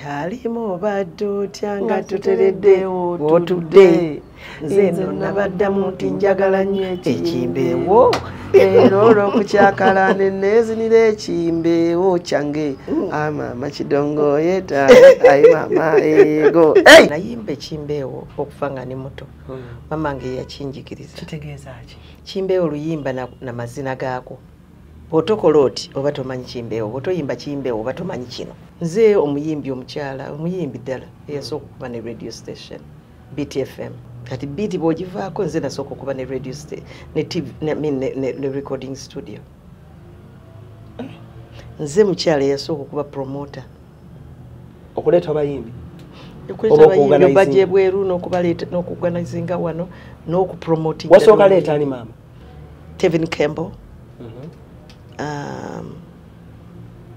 Halima obadde otya nga tuteredde otudde? Nze nno nabaddamu nti njagala nnyo ekimbeewo. Era olw'okukyakala ne neezinira ekimbeewo kyange. Maama kidongo yeeta, ayi maama ego. Nayimba ekimbeewo okuva nga ndi muto. Mama nge yakinjigiriza. Kitegeeza ki? Kimbeewo luyimba na mazina gaako. Bw'otokola oti oba tomanyi kimbeewo, bw'otoyimba kimbeewo oba tomanyi kino. Nze omuyimbi omukyala, omuyimbi ddala eyasooka okuba ne radio station BTFM. Kati BT bw'ogivaako nze nasooka okuba ne radio ne TV ne recording studio. Nze mukyala eyasooka okuba promoter. Okuleeta abayimbi? Okuleeta abayimbi obajja ebweru n'okubaleeta n'okuorganizinga wano n'okupromotinga. Wasooka leeta ani maama? Tevin Campbell.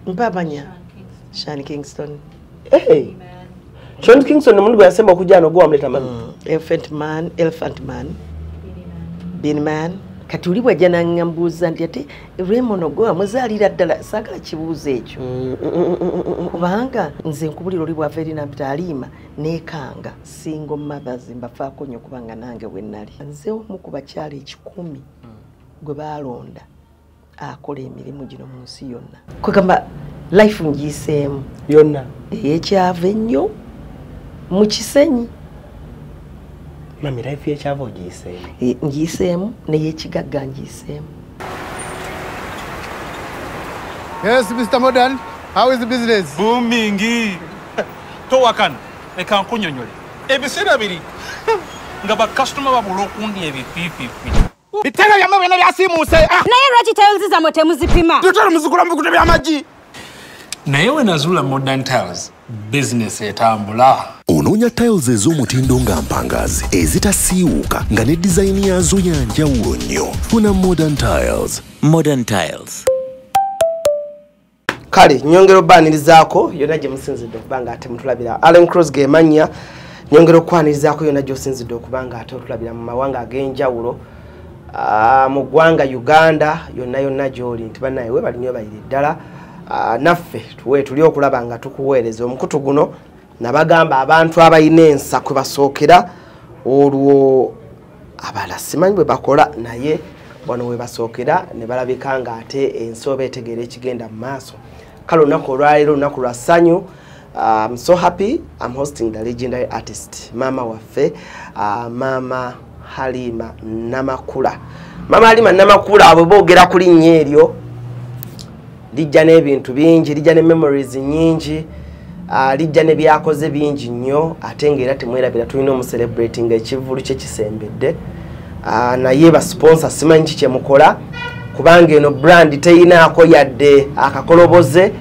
Mpabanya Sean Kingston. Hey. Sean Kingston omuntu gwe yasemba okujja n'ogwa wamuleta mami. Elephant Man, Bean Man. Kati oli bw'ajja n'angambuuza nti ate Raymond ogwe wamuzaalira ddala, saagala kibuuzo ekyo. Kubanga nze nkubulira oli bw'ava eri n'ampita Halima neekanga. Single mothers mbafaako nnyo kubanga nange bwe nali. Nze omu ku bakyala 10 gwe baalonda akola emirimu gino mu nsi yonna. Kwegamba life ngiyiseemu yonna. Eyekyava ennyo mu Kisenyi. Mami, life y'ekyava ogiyiseemu? Ngiyiseemu n'ey'ekigagga ngiyiseemu. Yes, Mr. Modern, how is the business? Booming. Towakana, leka nkunyonyole. Ebiseera biri nga bakasitoma babula okundi ebipiipipi. Bitega byammwe byonna byasiimuuse. Naye lwaki tiles zammwe temuzipima? Tutwala muzigula mu bikuta by'amagi. Naye we nazuula Modern Tiles, bizinesi etambula. Onoonya tiles ez'omutindo nga mpangazi, ezitasiiwuuka nga ne dizayini yaazo ya njawulo nnyo. Funa Modern Tiles. Modern Tiles. Kale nyongera obbaanirizaako yonna gye musinzidde okuba nga ate mutulabira. Allen Cross ge mannya. Nyongera okwanirizaako yonna gy'osinzidde okuba nga ate otulabira mu mawanga ag'enjawulo. Mu ggwanga Uganda yonna yonna gy'oli nti bannaye weebale nnyo bayire ddala. Naffe tuwe tuli okulaba nga tukuweereza omukutu guno. Nabagamba abantu abalina ensa kwe basookera, olwo abalala simanyi bwe bakola, naye wano we basookera ne balabika nga ate ensi oba etegeera ekigenda mu maaso. Kale olunaku olwaleero olunaku lwa ssanyu. I'm so happy I'm hosting the legendary artist maama waffe, Maama Halima Namakula. Maama Halima Namakula bwe boogera ku linnya eryo lijja n'ebintu bingi, lijja ne memories nnyingi, lijja ne byakoze bingi nnyo, ate ng'era temwerabira tulina omucelebrating ekivvulu kye kisembedde. Naye ba sponsor simanyi ki kye mukola, kubanga eno brand teyinaako yadde akakoloboze.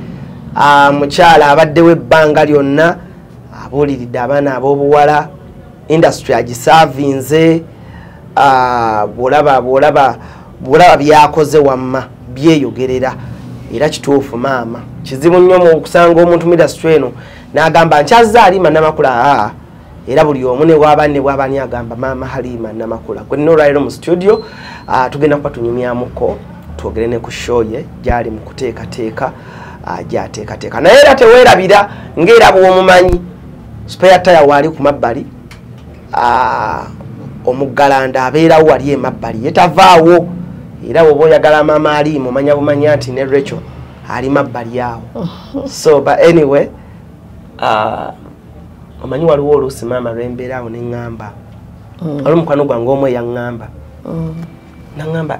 Mukyala abaddewo ebbanga lyonna, abuuliridde abaana ab'obuwala, industry agisaavinze. Bw'olaba byakoze wamma byeyogerera. Era kituufu maama, kizibu nnyo mu okusanga omuntu mu industry eno n'agamba nkyazza Halima Namakula. Era buli omu ne bw'aba ne bw'aba ani agamba Maama Halima Namakula. Gwe nina olwaleero mu studio, tugenda kuba tunyumyamuko, twogere ne ku show ye gy'ali mu kuteekateeka, gy'ateekateeka. Naye era teweerabira ng'era bw'omumanyi, spare tire waali ku mabbali, omuggalanda abeerawo wali emabbali, ye tavaawo. Era bw'oba oyagala Maama Halima omanya bumanya nti ne Rachel ali mabbali awo. So but anyway, omanyi waliwo oluusi maama lwembeera awo ne ŋŋamba, waliwo mukwano gwange omu eyaŋŋamba, naŋŋamba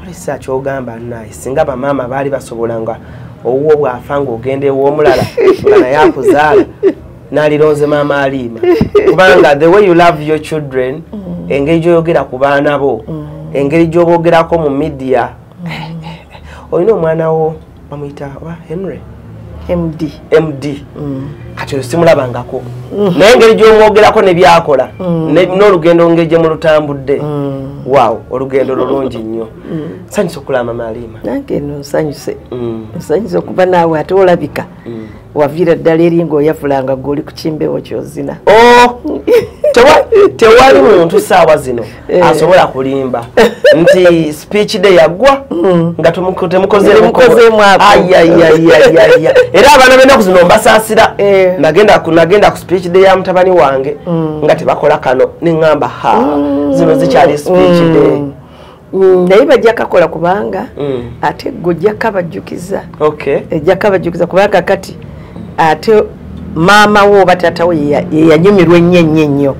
walisa ky'ogamba nnaye singa bamaama baali basobola nga owuwo bw'afa ng'ogenda ew'omulala nga naye akuzaala, nalironze Maama Halima. Kubanga the way you love your children, engeri gy'oyogera ku baana bo, engeri gy'oboogerako mu media. Olina omwana wo bamuyita oba Henry? MD. MD. Kati oyo simulabangako. Naye engeri gy'omwogerako ne byakola, n'olugendo ngeri gye mulutambudde. Wow, olugendo lulungi nnyo. Nsanyuse okulaba Maama Halima. Nange nno nsanyuse. Nsanyuse okuba naawe ate olabika. Waviira ddala eri ng'oyavulanga gw'oli ku kimbeewo ky'ozina. Oh! Tewali muntu saawa zino asobola kulimba nti speech day yagwa nga temukozeemu. Era abaana b'ennaku zino mbasaasira. Nagenda ku speech day ya mutabani wange nga tebakola kano, neŋŋamba ha, zino zikyali speech day. Naye bajja kakola kubanga ate gwe ojja kabajjukiza. Ojja kabajjukiza kubanga kati ate maama wo oba taata wo ye yanyumirwa ennyo ennyo ennyo.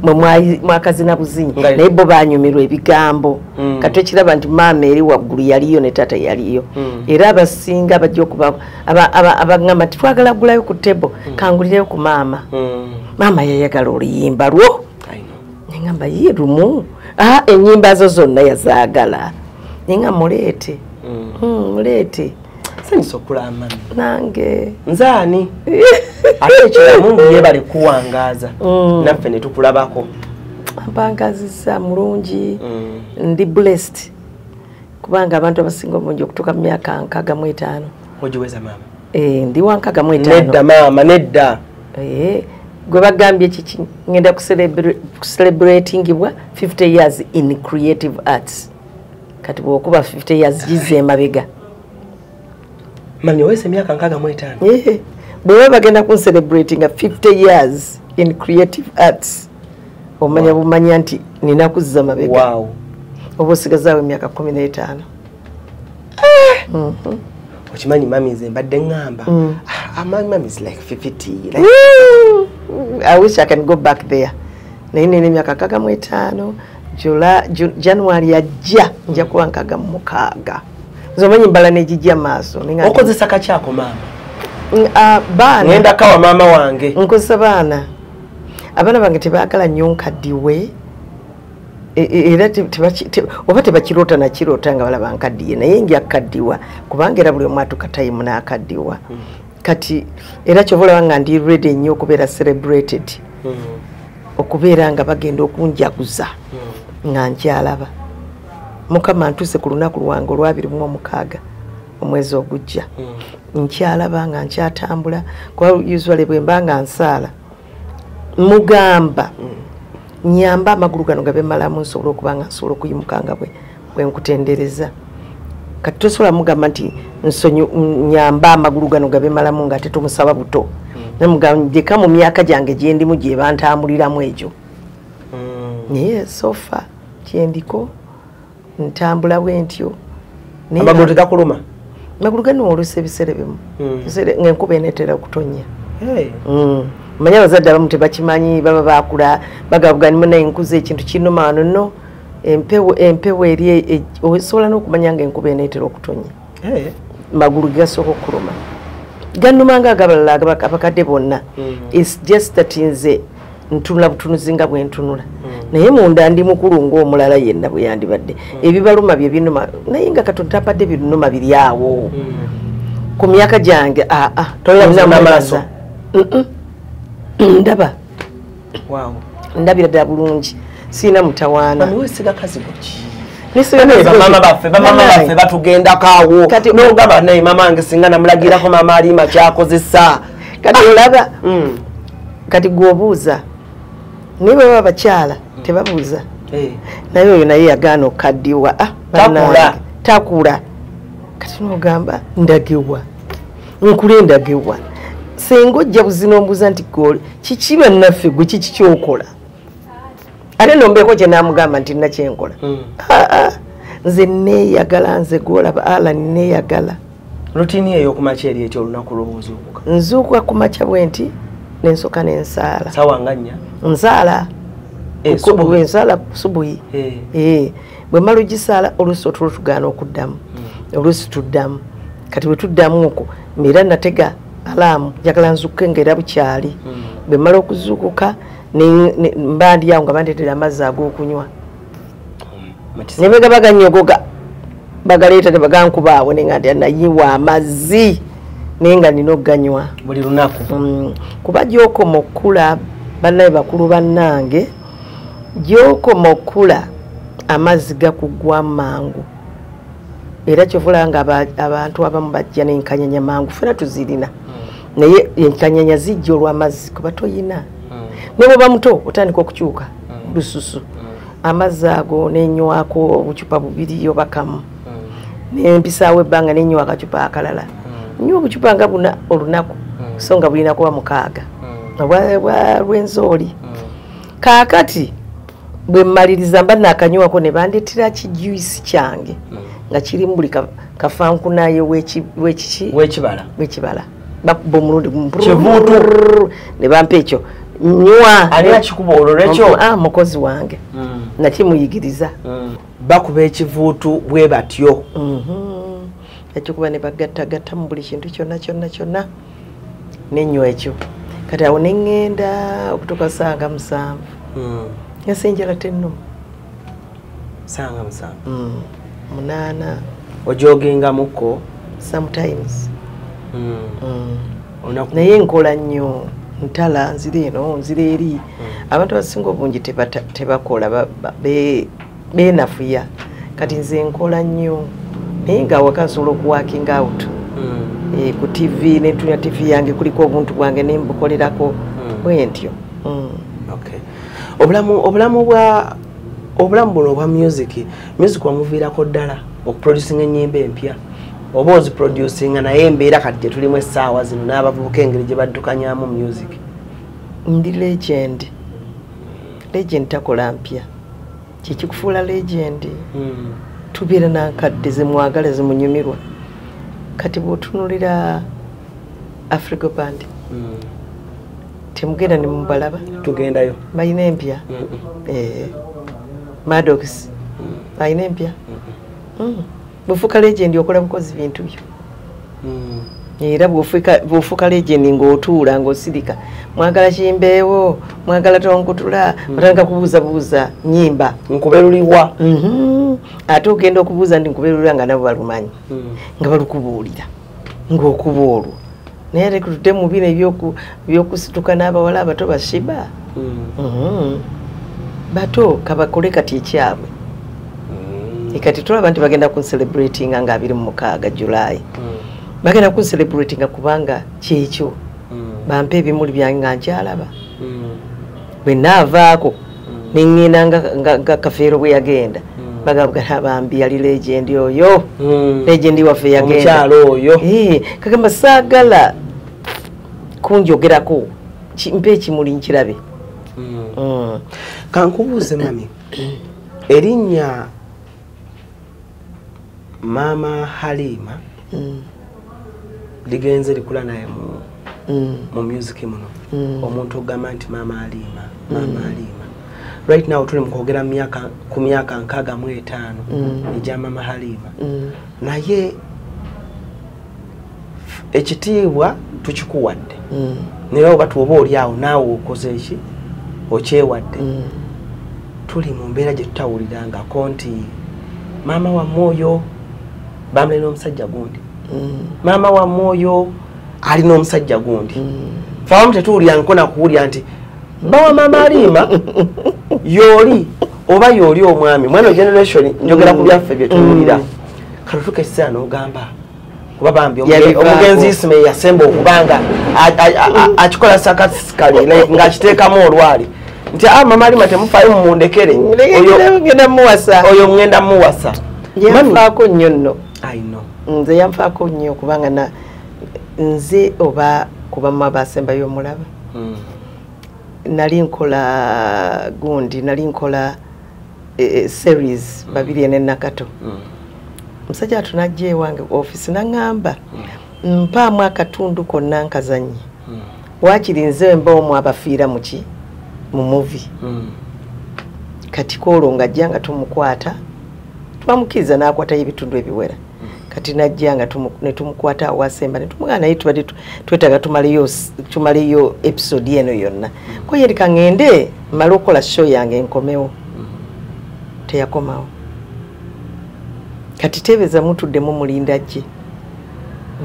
Mwe mwakazina buzinyi, naye bo banyumirwa ebigambo. Kati ekiraba nti maama eri waggulu yaliyo ne taata yaliyo. Era abasinga bajja okuba abagamba nti twagala gulayo ku table, kangulireyo ku maama. Maama yayagala oluyimba lwo. Nengamba ye lumu. Ennyimba zo zonna yazaagala. Nenga muleete. Muleete. Sanyusa okulaba nange. Nzaani? Ate ekirala Mungu yeebale kuwangaaza naffe ne tukulabako. Ampangazizza mulungi. Ndi blessed kubanga abantu abasinga obungi okutuuka mu myaka 65. Ogiweza maama? Ndi wa 65. Nedda maama, nedda. Gwe bagambye kiki ngenda kucelebratingibwa 50 years in creative arts. Kati bw'okuba 50 years gizze emabega. Mami owese emyaka 65. Bwe bagenda ku celebrating 50 years in creative arts, omanya bumanya nti nina kuzza mabega. Wow. Oba osigazaawo emyaka 15. Okimanyi mami nze mbadde ŋŋamba. My mom is like 50. Like... I wish I can go back there. Naye nina emyaka 65, January yajja nja kuba 66. Nze omanyi mbala n'egijja maaso. Okozesa kakyako maama? Baana. Ngenda kawa maama wange. Nkozesa baana. Abaana bange tebaagala nnyo nkaddiwe. Era oba tebakiroota nakiroota nga balaba nkaddiye, naye nja kukaddiwa kubanga era buli omu atuuka time n'akaddiwa. Kati era kyova olaba nga ndi ready nnyo okubeera celebrated. Okubeera nga bagenda okunjaguza nga nkyalaba. Mukama ntuuse ku lunaku lwange olwa 26 omwezi ogujja. Nkyalaba nga nkyatambula kuba usually bwe mba nga nsaala mugamba nyamba amagulu gano gabe malamu nsobola okuba nga nsobola okuyimuka nga bwe nkutendereza. Kati tosobola mugamba nti nyamba amagulu gano gabe malamu nga ate tomusaba buto. Namugamba ndeka mu myaka gyange gye ndimu gye bantambuliramu egyo. Naye so far kyendiko ntambula bwe ntyo. Amagulu tegakuluma? Amagulu gano oluusi ebiseera ebimu. Ng'enkuba eneetera okutonnya. Manya abazadde abamu tebakimanyi, baba baakula bagabugani munaye nkuze ekintu kinuma wano nno empewo eri osobola n'okumanya ng'enkuba eneetera okutonnya. Magulu gasooka okuluma. Gannuma nga agabalala abakadde bonna. It's just that nze ntunula butunuzi nga bwe ntunula. Naye munda ndi mukulu ng'omulala yenna bwe yandibadde. Ebibaluma bye binuma naye nga Katonda tampadde binuma biri awo. Ku myaka gyange Tolina maaso. Ndaba. Wow. Ndabira ddala bulungi. Sirina mutawaana. Mami weesiga kazigo ki? Bamama baffe batugendako awo. N'ogamba naye maama wange singa namulagirako maama Alima ky'akozesa. Kati olaba kati gw'obuuza naye bwe baba bakyala tebabuuza. Naye oyo naye yagaana okukaddiwa. Takula. Kati n'ogamba ndagewa. Nkule ndagewa. Singa ojja buzina ombuuza nti gwe kiki bannaffe gwe kiki ky'okola? Ate nombeeko kye naamugamba nti nina kye nkola. Nze neeyagala, nze gw'olaba Alan neeyagala. Routine eyo okumakya eri etya olunaku lw'ozuukuka? Nzuukuka ku makya bwe nti ne nsooka ne nsaala. Ssaawa nga 4? Nsaala. Nsaala subuhi. Bwe mmala ogisaala oluusi otulo tugaana okuddamu. Oluusi tuddamu. Kati bwe tuddamu okwo mbeera natega alaamu njagala nzuukuke ng'era bukyali. Bwe mmala okuzuukuka mba ndi awo nga bandeetera amazzi ag'okunywa. Ne bwe gaba gannyogoga bagaleeta tebagankuba awo ne nga nti nayiwa amazzi naye nga nina okuganywa. Buli lunaku? Kuba gy'okoma okukula bannaye bakulu bannange, gy'okoma okukula amazzi gakuggwa mangu. Era kyova olaba nga abantu abamu bajja n'enkanyanya mangu, ffenna tuzirina. Naye enkanyanya zijja olw'amazzi kuba toyina. Ne bw'oba muto otandika okukyuka lususu. Amazzi ago nenywako obucupa bubiri oba kamu. Nempisaawo ebbanga nenywa akacupa akalala. Nywa obucupa nga buna olunaku, so nga bulina kuba 6. Obwa Rwenzori. Kaakati bwe mmaliriza mba naakanywako ne bandeetera kijuice kyange nga kirimu buli kafankunaye w'ekiki w'ekibala w'ekibala. Bakuba omulundi gumu kivuutu ne bampa ekyo nywa. Ani akikuba olwo lwekyo? Mukozi wange nakimuyigiriza. Bakuba ekivuutu bwe batyo. Ekikuba ne bagattagatta mu buli kintu kyonna kyonna kyonna nenywa ekyo. Kati awo ne ŋŋenda okutuuka ssaawa 7. Nga enjala tennuma. Ssaawa 7. 8. Ojogingamuko? Sometimes. Naye nkola nnyo, ntala nzira eno nzira eri. Abantu abasinga obungi tebakola, beenafuya. Kati nze nkola nnyo naye nga awaka nsobola okuworking out. Ku TV nentunya TV yange kuliko obuntu bwange nembukolerako bwe ntyo. Okay. Obulamu buno obwa music wamuviirako ddala okuproducinga ennyimba empya oba oziproducinga, naye embeera kati gye tulimu essaawa zino n'abavubuka engeri gye baddukanyamu music. Ndi legend. Legend takola mpya. Kikikufuula legend. Tubeera n'ankadde zemwagala zemunyumirwa. Kati bw'otunuulira Afrigo Band, temugenda ne mubalaba? Tugendayo. Balina empya. Maddox alina empya. Bw'ofuuka legend okola bukozi bintu byo. Era bw'ofuuka legend ng'otuula ng'osirika, mwagala kimbeewo, mwagala tonkutula, otandika kubuuzabuuza nnyimba. Nkube luliwa. Ate ogenda okubuuza nti nkube luliwa nga nabo balumanyi, nga balukubuulira ng'okuba olwo. Naye ate tutudde mu bino ebyokusituka n'abawala abato bashiba. Bato kabakole kati ekyabwe. Kati tulaba nti bagenda kuncelebratinga nga 26 July. Bagenda kuncelebratinga kubanga kyekyo. Bampa ebimuli byange nga nkyalaba. Bwe naavaako ne ŋŋenda nga Kafeero bwe yagenda. Bagamba bambi yali legend oyo. Legend waffe yagenda. Omukyalo oyo. Kagamba saagala kunjogerako, mpa ekimuli nkirabe. Kankubuuze mami, erinnya Mama Halima ligenze likula naye mu music muno. Omuntu ogamba nti Mama Halima, Mama Halima. Right now tuli mu kwogera ku myaka 65 egya Mama Halima. Naye ekitiibwa tukikuwadde. Naye oba tuoba oli awo naawe okoze eki okyewadde. Tuli mu mbeera gye tutawulirangako nti maama wammwe oyo bamulina n'omusajja gundi. Maama wammwe oyo alina omusajja gundi. Ffe abamu tetuwulirangako na kuwulira nti bawa Mama Halima yooli oba yooli omwami. Mweno generation njogera ku byaffe bye tuwulira. Kati otuuka ekiseera n'ogamba kuba bambi omugenzi Ismail yasemba okubanga akikola sarcastically ng'akiteekamu olwali nti Mama Halima temufaayo mumundekere, oyo muwasa, oyo ngenda muwasa. Yanfaako nnyo nno. I know. Nze yanfaako nnyo kubanga nze oba kuba mama basembayo omulaba. Nali nkola gundi, nali nkola series Babirye ne Nakato. Omusajja atunajja ewange office n'aŋŋamba mpaamu akatundu konna nkazannye. Waakiri nze mba omu abafiira muki mu movie. Kati kwolwo ng'ajja nga tumukwata, twamukkiriza n'akwatayo ebitundu ebiwera. Kati najja nga ne tumukwata awasemba ne tumugamba naye tubadde twetaaga tumaleyo episode eno yonna. Ko ye leka ŋŋende mmale okukola show yange nkomewo. Teyakomawo. Kati teebeza mutuddemu mulinda gye.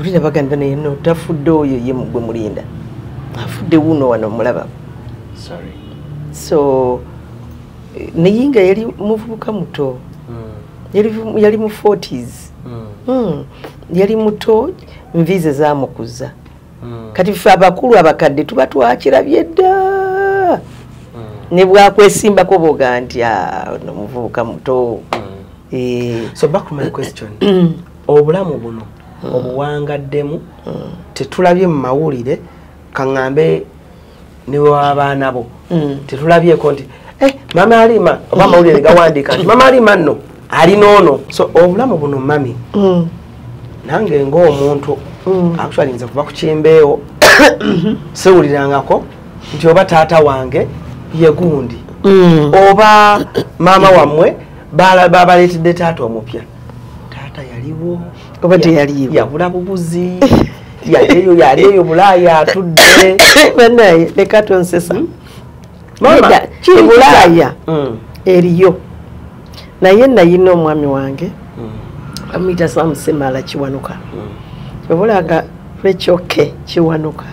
Oli ne bagamba naye no tafudde oyo ye gwe mulinda. Afudde wuno wano mulaba. Sorry. So naye nga yali muvubuka muto. Yali mu 40s. Yali muto, nvize zamukuza. Kati ffe abakulu abakadde tuba twakirabye dda. Ne bwakwesimbako boga nti ono muvubuka muto. So back to my question. Obulamu buno obuwangaddemu tetulabye mu mawulire kaŋŋambe ne w'abaana bo tetulabyeko nti mama Halima oba amawulire gawandiika nti mama Halima nno ali n'ono. So obulamu buno mami nange ng'omuntu actually nze kuva ku kimbeewo siwulirangako nti oba taata wange ye gundi oba maama wammwe babaleetedde taata omupya. Taata yaliwo oba teyaliwo, yabula bubuzi, yali eyo Bulaaya atudde. Banaye leka tonsesa. Mama Bulaaya eriyo, naye nayina omwami wange bamuyita Sam Semala Kiwanuka. Obulanga Rachel K Kiwanuka.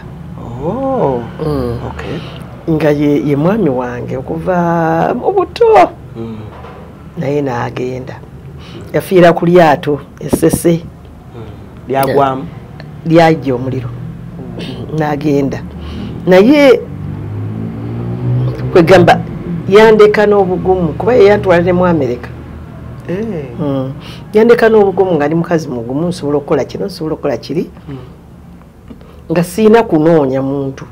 Oh, okay. Nga ye mwami wange okuva mu buto. Naye n'agenda. Yafiira ku lyato essese. Lyagwamu. Lyajja omuliro. N'agenda. Naye kwegamba yandeka n'obugumu kuba ye yantwala ne mu Amerika. Yandeka n'obugumu nga ndi mukazi mugumu, nsobola okukola kino, nsobola okukola kiri. Nga siina kunoonya muntu.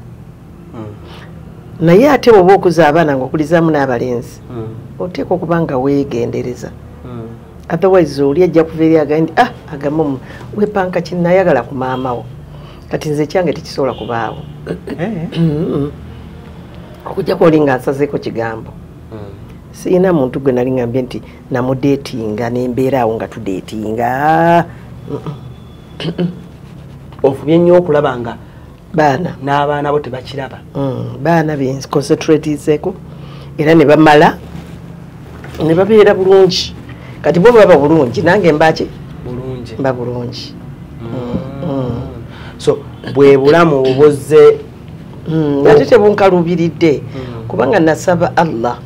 Naye ate bw'oba okuza abaana ng'okulizaamu n'abalenzi, oteekwa okuba nga weegendereza. Otherwise oli ajja kuva eri agambe nti agamba weepanka kinnayagala ku maama wo. Kati nze ekyange tekisobola kubaawo. Okuggyako oli nga nsazeeko kigambo. Siina muntu gwe nali ngambye nti namudeetinga n'embeera awo nga tudeetinga. Ofubye nnyo okulaba nga baana n'abaana bo tebakiraba. Baana be concentratezeeko era ne bamala ne babeera bulungi. Kati bo baba bulungi nange mbaki bulungi, mba bulungi. So bwe bulamu obuzze ate tebunkaluubiridde kubanga nasaba Allah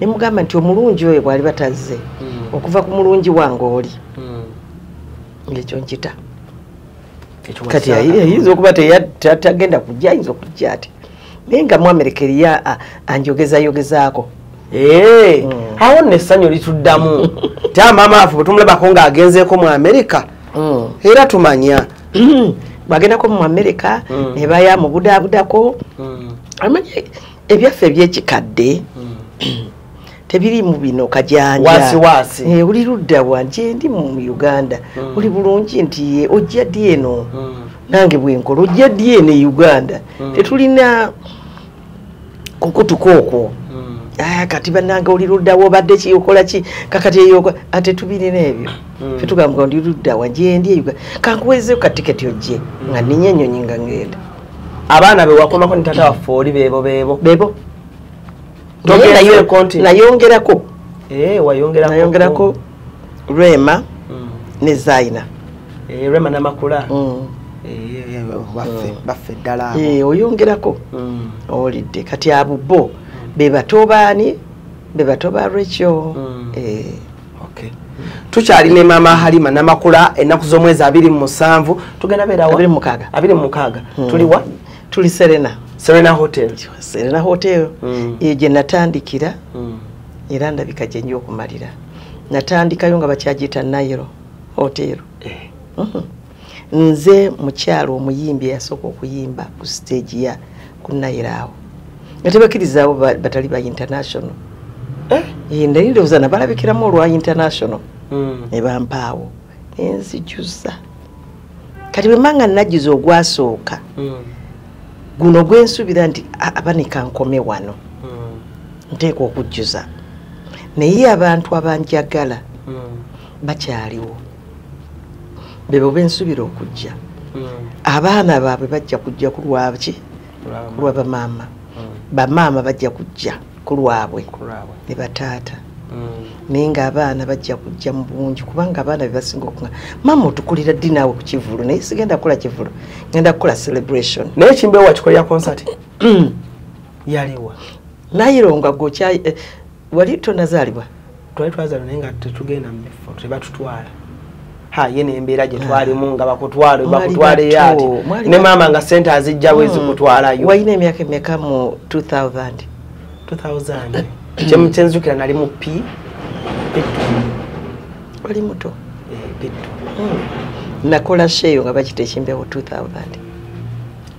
ne mugamba nti omulungi oyo bw'ali batazze okuva ku mulungi wange oli ng'ekyo nkita. Kati ayinza okuba tagenda kujja, ayinza okujja ati naye nga mu Amerika eriyo anjogezayogezaako. Awo nno essanyu lituddamu ti maama waffe bwe tumulabako ng'agenzeeko mu Amerika era tumanya bwagendako mu Amerika ne baya mubudaabudako. Amanyi ebyaffe ebyekikadde tebirimu bino kajanja wasi wasi. Oli ludda wa nje ndi mu Uganda oli bulungi nti ojja ddi eno nange bwenkola ojja ddi eno e Uganda tetulina kukutuka okwo. Kati bannange oli ludda wa obadde ki okola ki kakati eyo ate tubirina ebyo. Ffe tugamba ndi ludda wa nje ndi e Uganda kankuwezeeyo ka tiketi ojje nga nninye ennyonyi nga ngenda. Abaana be wakomako ne taata waffe oli beebo beebo beebo. Nayongerako. Nayongerako Rema ne Zaina. Rema n'Amakula. Baffe ddala abo. Oyongerako. Owulidde kati abo bo be bato baani, be bato ba Rachel. Okay. Tukyali ne mama Halima Namakula ennaku z'omwezi 27 tugenda beera wa 26. 26. Tuli wa? Tuli Serena. Serena Hotel. Serena Hotel. Eyo gye natandikira era ndabika gye nja okumalira. Natandikayo nga bakyagiyita Nairo Hotel. Nze mukyalo omuyimbi eyasooka okuyimba ku stage ya ku Nairo awo. Nga tebakkirizaawo batali ba international. Nali ndowooza nabalabikiramu olwa international. Ne bampaawo. Ne nzijuza. Kati bwe mba nga najjuza ogwasooka guno gwensuubira nti abanika nkome wano nteekwa okujjuza. Naye abantu abanjagala bakyaliwo bebo bensuubira okujja. Abaana baabwe bajja kujja ku lwaki? Ku lwa bamaama. Bamaama bajja kujja ku lwabwe ne bataata. Naye ng'abaana bajja kujja mu bungi kubanga abaana be basinga okuŋŋa maama otukulira ddi naawe ku kivvulu, naye sigenda kukola kivvulu, ngenda kukola celebration. Naye Kimbeewo wakikolera concert yaliwa? Nairo nga gwe wali tonazaalibwa? Twali twazaalibwa naye nga tetugenda mu bifo, tebatutwala. Ye n'embeera gye twalimu nga bakutwala bakutwaleyo ati ne maama nga ssente azijja bwe zikutwalayo. Walina emyaka emeka mu 2000? 2000 kyenzijukira nali mu P P2. Wali muto. P2. Nakola show eyo nga bakita Ekimbewo 2000.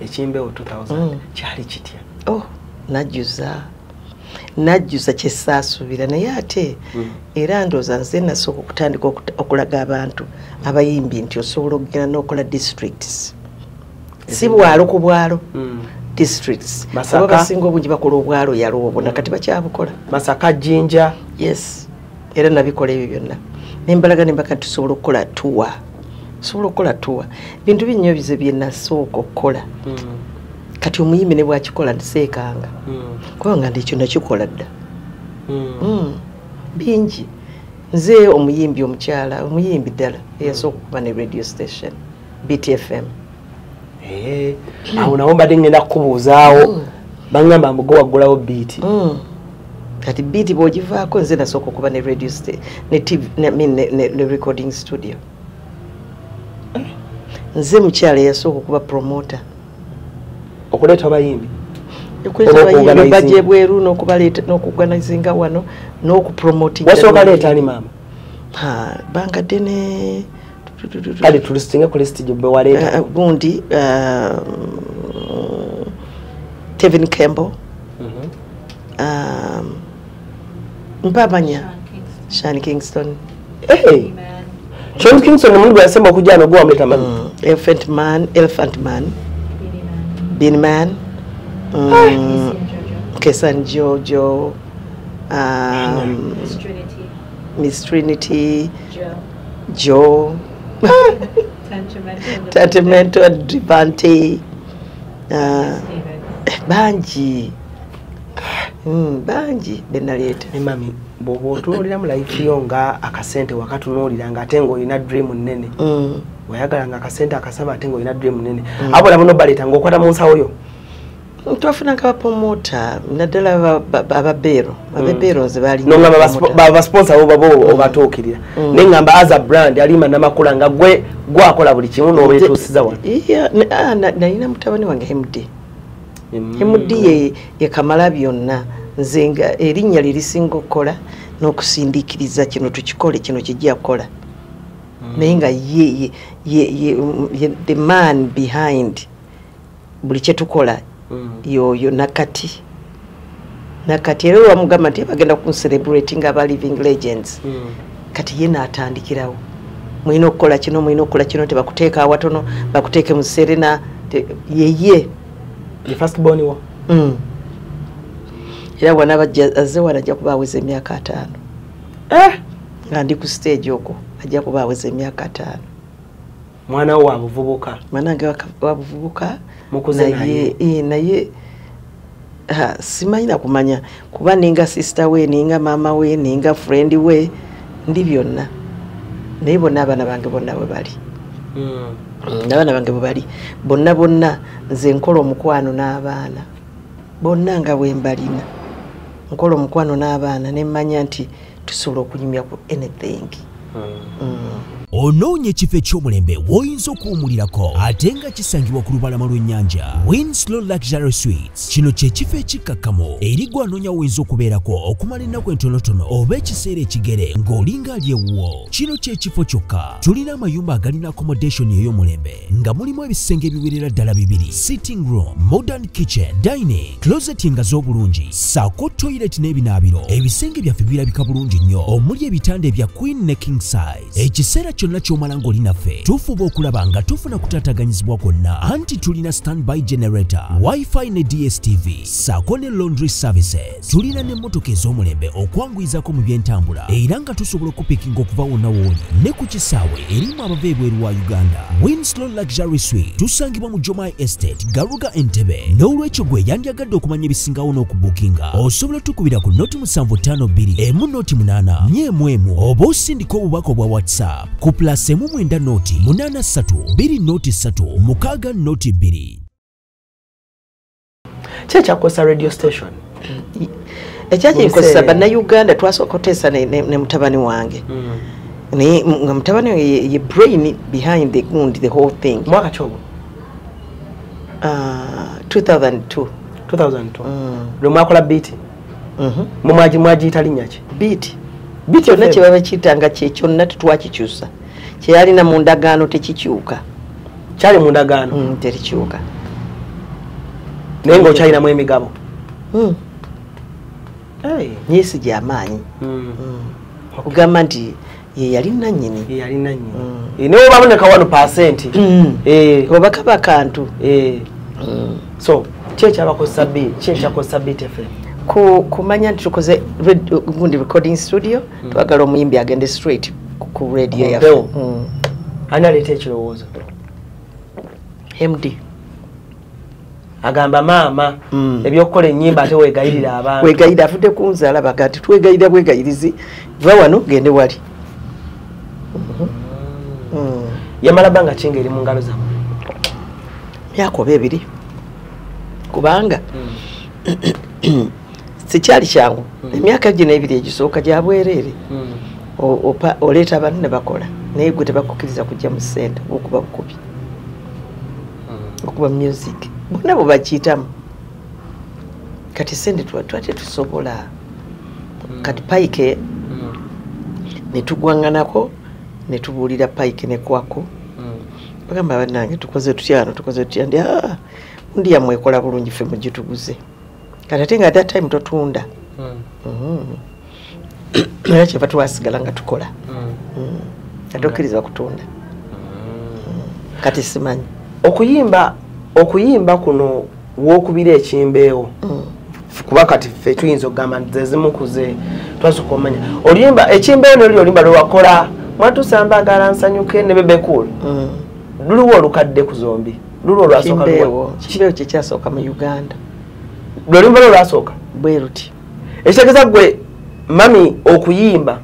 Ekimbewo 2000 kyali kitya? Oh, najjuza kyesaasuubira, naye ate era ndowooza nze nasooka okutandika okulaga abantu abayimbi nti osobola okugenda n'okola districts, si bwalo ku bwalo, districts. Oba basinga obungi bakola obwalo yalo obwo, nakati bakyabukola. Masaka, Jinja. Yes, era nabikola ebyo byonna nembalaga nembaka tusobola okukola tour, osobola okukola tour. Bintu binyo bize bye nasooka okukola. Kati omuyimbi ne bwakikola nseekanga, kubanga ndi ekyo nakikola dda. Bingi. Nze omuyimbi omukyala, omuyimbi ddala eyasooka okuba ne radio station BTFM. Awo nawo mbadde ngenda kukubuuzaawo, bangamba mbu gwe waggulawo BT. Kati BT bw'ogivaako, nze nasooka okuba ne radio ne TV, ne recording studio. Nze mukyala eyasooka okuba promoter. Okuleeta abayimbi, okuleeta abayimbi bajja ebweru n'okubaleeta n'okuorganizinga wano n'okupromotinga. Wasooka leeta ani maama? Banga ddene. Kale tulistinge ku lisiti gye waleeta. Gundi Tevin Campbell, mpamanya Sean Kingston. Sean Kingston omuntu gwe yasemba okujja no gwe wamuleeta mami? Elephant Man, Bean Man, Kesan Jojo, Miss Trinity, Joe, Tantamento, Devante, bangi bangi benaleeta. Ne mami, bw'oba otunuulira mu life yo nga akasente wakatunuulira nga ate ng'olina dream nnene, wayagala nga akasente akasaba ate ng'olina dream nnene, abo nabo nobaleeta ng'okwata mu nsawo yo? Twafunanga bapromota, naddala ababeero, ababeero nze baali nongamba basponsor bo babo obatuukirira, naye ngamba as a brand Halima Namakula nga gwe gwakola buli kimu n'obeetuusiza wano. Nalina mutabani wange MD. MD ye kamala byonna, nze nga erinnya lye lisinga okukola n'okusindiikiriza kino tukikole, kino kijja kukola, naye nga ye the man behind buli kye tukola yoyo nakati era wamugamba nti bagenda kuncelebrating aba living legends. Kati ye n'atandikirawo, mulina okukola kino, mulina okukola kino, tebakuteeka awatono, bakuteeke mu Serena. Yeye the first born wo. Era bw'anaaba azze wano ajja kuba aweza emyaka 50. Nga ndi ku stage okwo ajja kuba aweza emyaka 50. Mwana wo wa buvubuka? Mwana wange wa buvubuka. Mukuze naye? Naye simanyi na kumanya, kuba ninga sister we, ninga mama we, ninga friend we, ndi byonna. Naye bonna abaana bange bonna bwe bali. Abaana bange bwe bali bonna bonna, nze nkola omukwano n'abaana bonna nga bwe mbalina. Nkola omukwano n'abaana ne mmanya nti tusobola okunyumya ku anything. Onoonya ekifo eky'omulembe w'oyinza okuwummulirako ate nga kisangibwa ku lubalama lw'ennyanja. Winslow Luxury Suites, kino kye kifo ekikkakkamu eri gw'anoonya w'oyinza okubeerako okumala ennaku entonotono oba ekiseera ekigere ng'olinga ali ewuwo. Kino kye kifo kyokka. Tulina amayumba agalina accommodation ey'omulembe nga mulimu ebisenge ebiwerera ddala 2, sitting room, modern kitchen, dining, closet nga z'obulungi, ssaako toilet n'ebinaabiro. Ebisenge byaffe birabika bulungi nnyo omuli ebitanda ebya queen ne king size. Ekiseera kyonna ky'omala ng'oli naffe tufuba okulaba nga tufuna kutaataganyizibwa kwonna, anti tulina standby generator, wifi ne DSTV, ssaako ne laundry services. Tulina n'emmotoka ez'omulembe okwanguyizako mu by'entambula, era nga tusobola okupikinga okuva wonna w'oli ne ku kisaawe erimu abava ebweru wa Uganda. Winslow Luxury Suite tusangibwa mu Jomai Estate, Garuga, Entebbe. N'olwekyo gwe yandyagadde okumanya ebisingawo n'okubukinga, osobola tukubira ku 0752 1 08 4 1 oba osindika obubaka obwa WhatsApp ku +1 9 8 3 2 0 3 6 0 2. Ki ekyakozesa radio station? Ekyakinkozesa, bannayuganda twasooka okuteesa ne mutabani wange, naye nga mutabani wange ye brain behind the gundi, the whole thing. Mwaka ki ogwo? 2002. 2002 lwe mwakola BT? Mumwaji mwagiyita linnya ki? Beat. Beat Kyonna FM. kye baba kiyitanga kye kyonna tetwakikyusa. Kye yalina mu ndagaano tekikyuka. Kyali mu ndagaano? Terikyuka. Naye ng'okyalinamu emigabo? Nyesi gy'amaanyi. Kugamba nti ye yali nannyini. Ye yali nannyini. Naye oba aboneka 1%. Oba kaba kantu. So, ki ekyabakozesa Beat? Ki ekyakozesa Beat FM? Kumanya nti tukoze gundi recording studio, twagala omuyimbi agende straight ku radio yaffe. Ani aleeta ekirowoozo? MD. Agamba maama ebyokukola ennyimba ate weegayirira abantu. Weegayirira avudde ku nze alaba nti twegayirira bwegayirizi, va wano gende wali. Yamala bbanga ki ng'eri mu ngalo zammwe? Myaka oba 2. Kubanga sikyali kyangu. Emyaka gino 2 egisooka gya bwereere. Oleeta abantu ne bakola naye gwe tebakukkiriza kujja mu ssente okuba bukubi. Okuba music. Bonna bwe bakiyitamu. Kati ssente twate tusobola. Kati Pike ne tugwanganako ne tubuulira Pike ne Kwako. Bagamba bannange tukoze tutya wano, tukoze tutya ndi undi yammwe ekola bulungi ffe mugituguze. Kati ate nga that time totunda. Era kyeva twasigala nga tukola. Ate okkiriza kutunda. Kati simanyi. Okuyimba kuno w'okubira ekimbeewo. Kuba kati ffe tuyinza okugamba nti ze zimu ku ze twasooka omanya. Oluyimba ekimbeewo ne luli oluyimba lwe wakola mwatusambagala nsanyuke ne Bebe Cool. Luliwo olukadde ku zombi. Luliwo olwasooka luwa. Kimbeewo kye kyasooka mu Uganda. Lwe luyimba lwo lwasooka? Bwe luti. Ekitegeeza ggwe mami okuyimba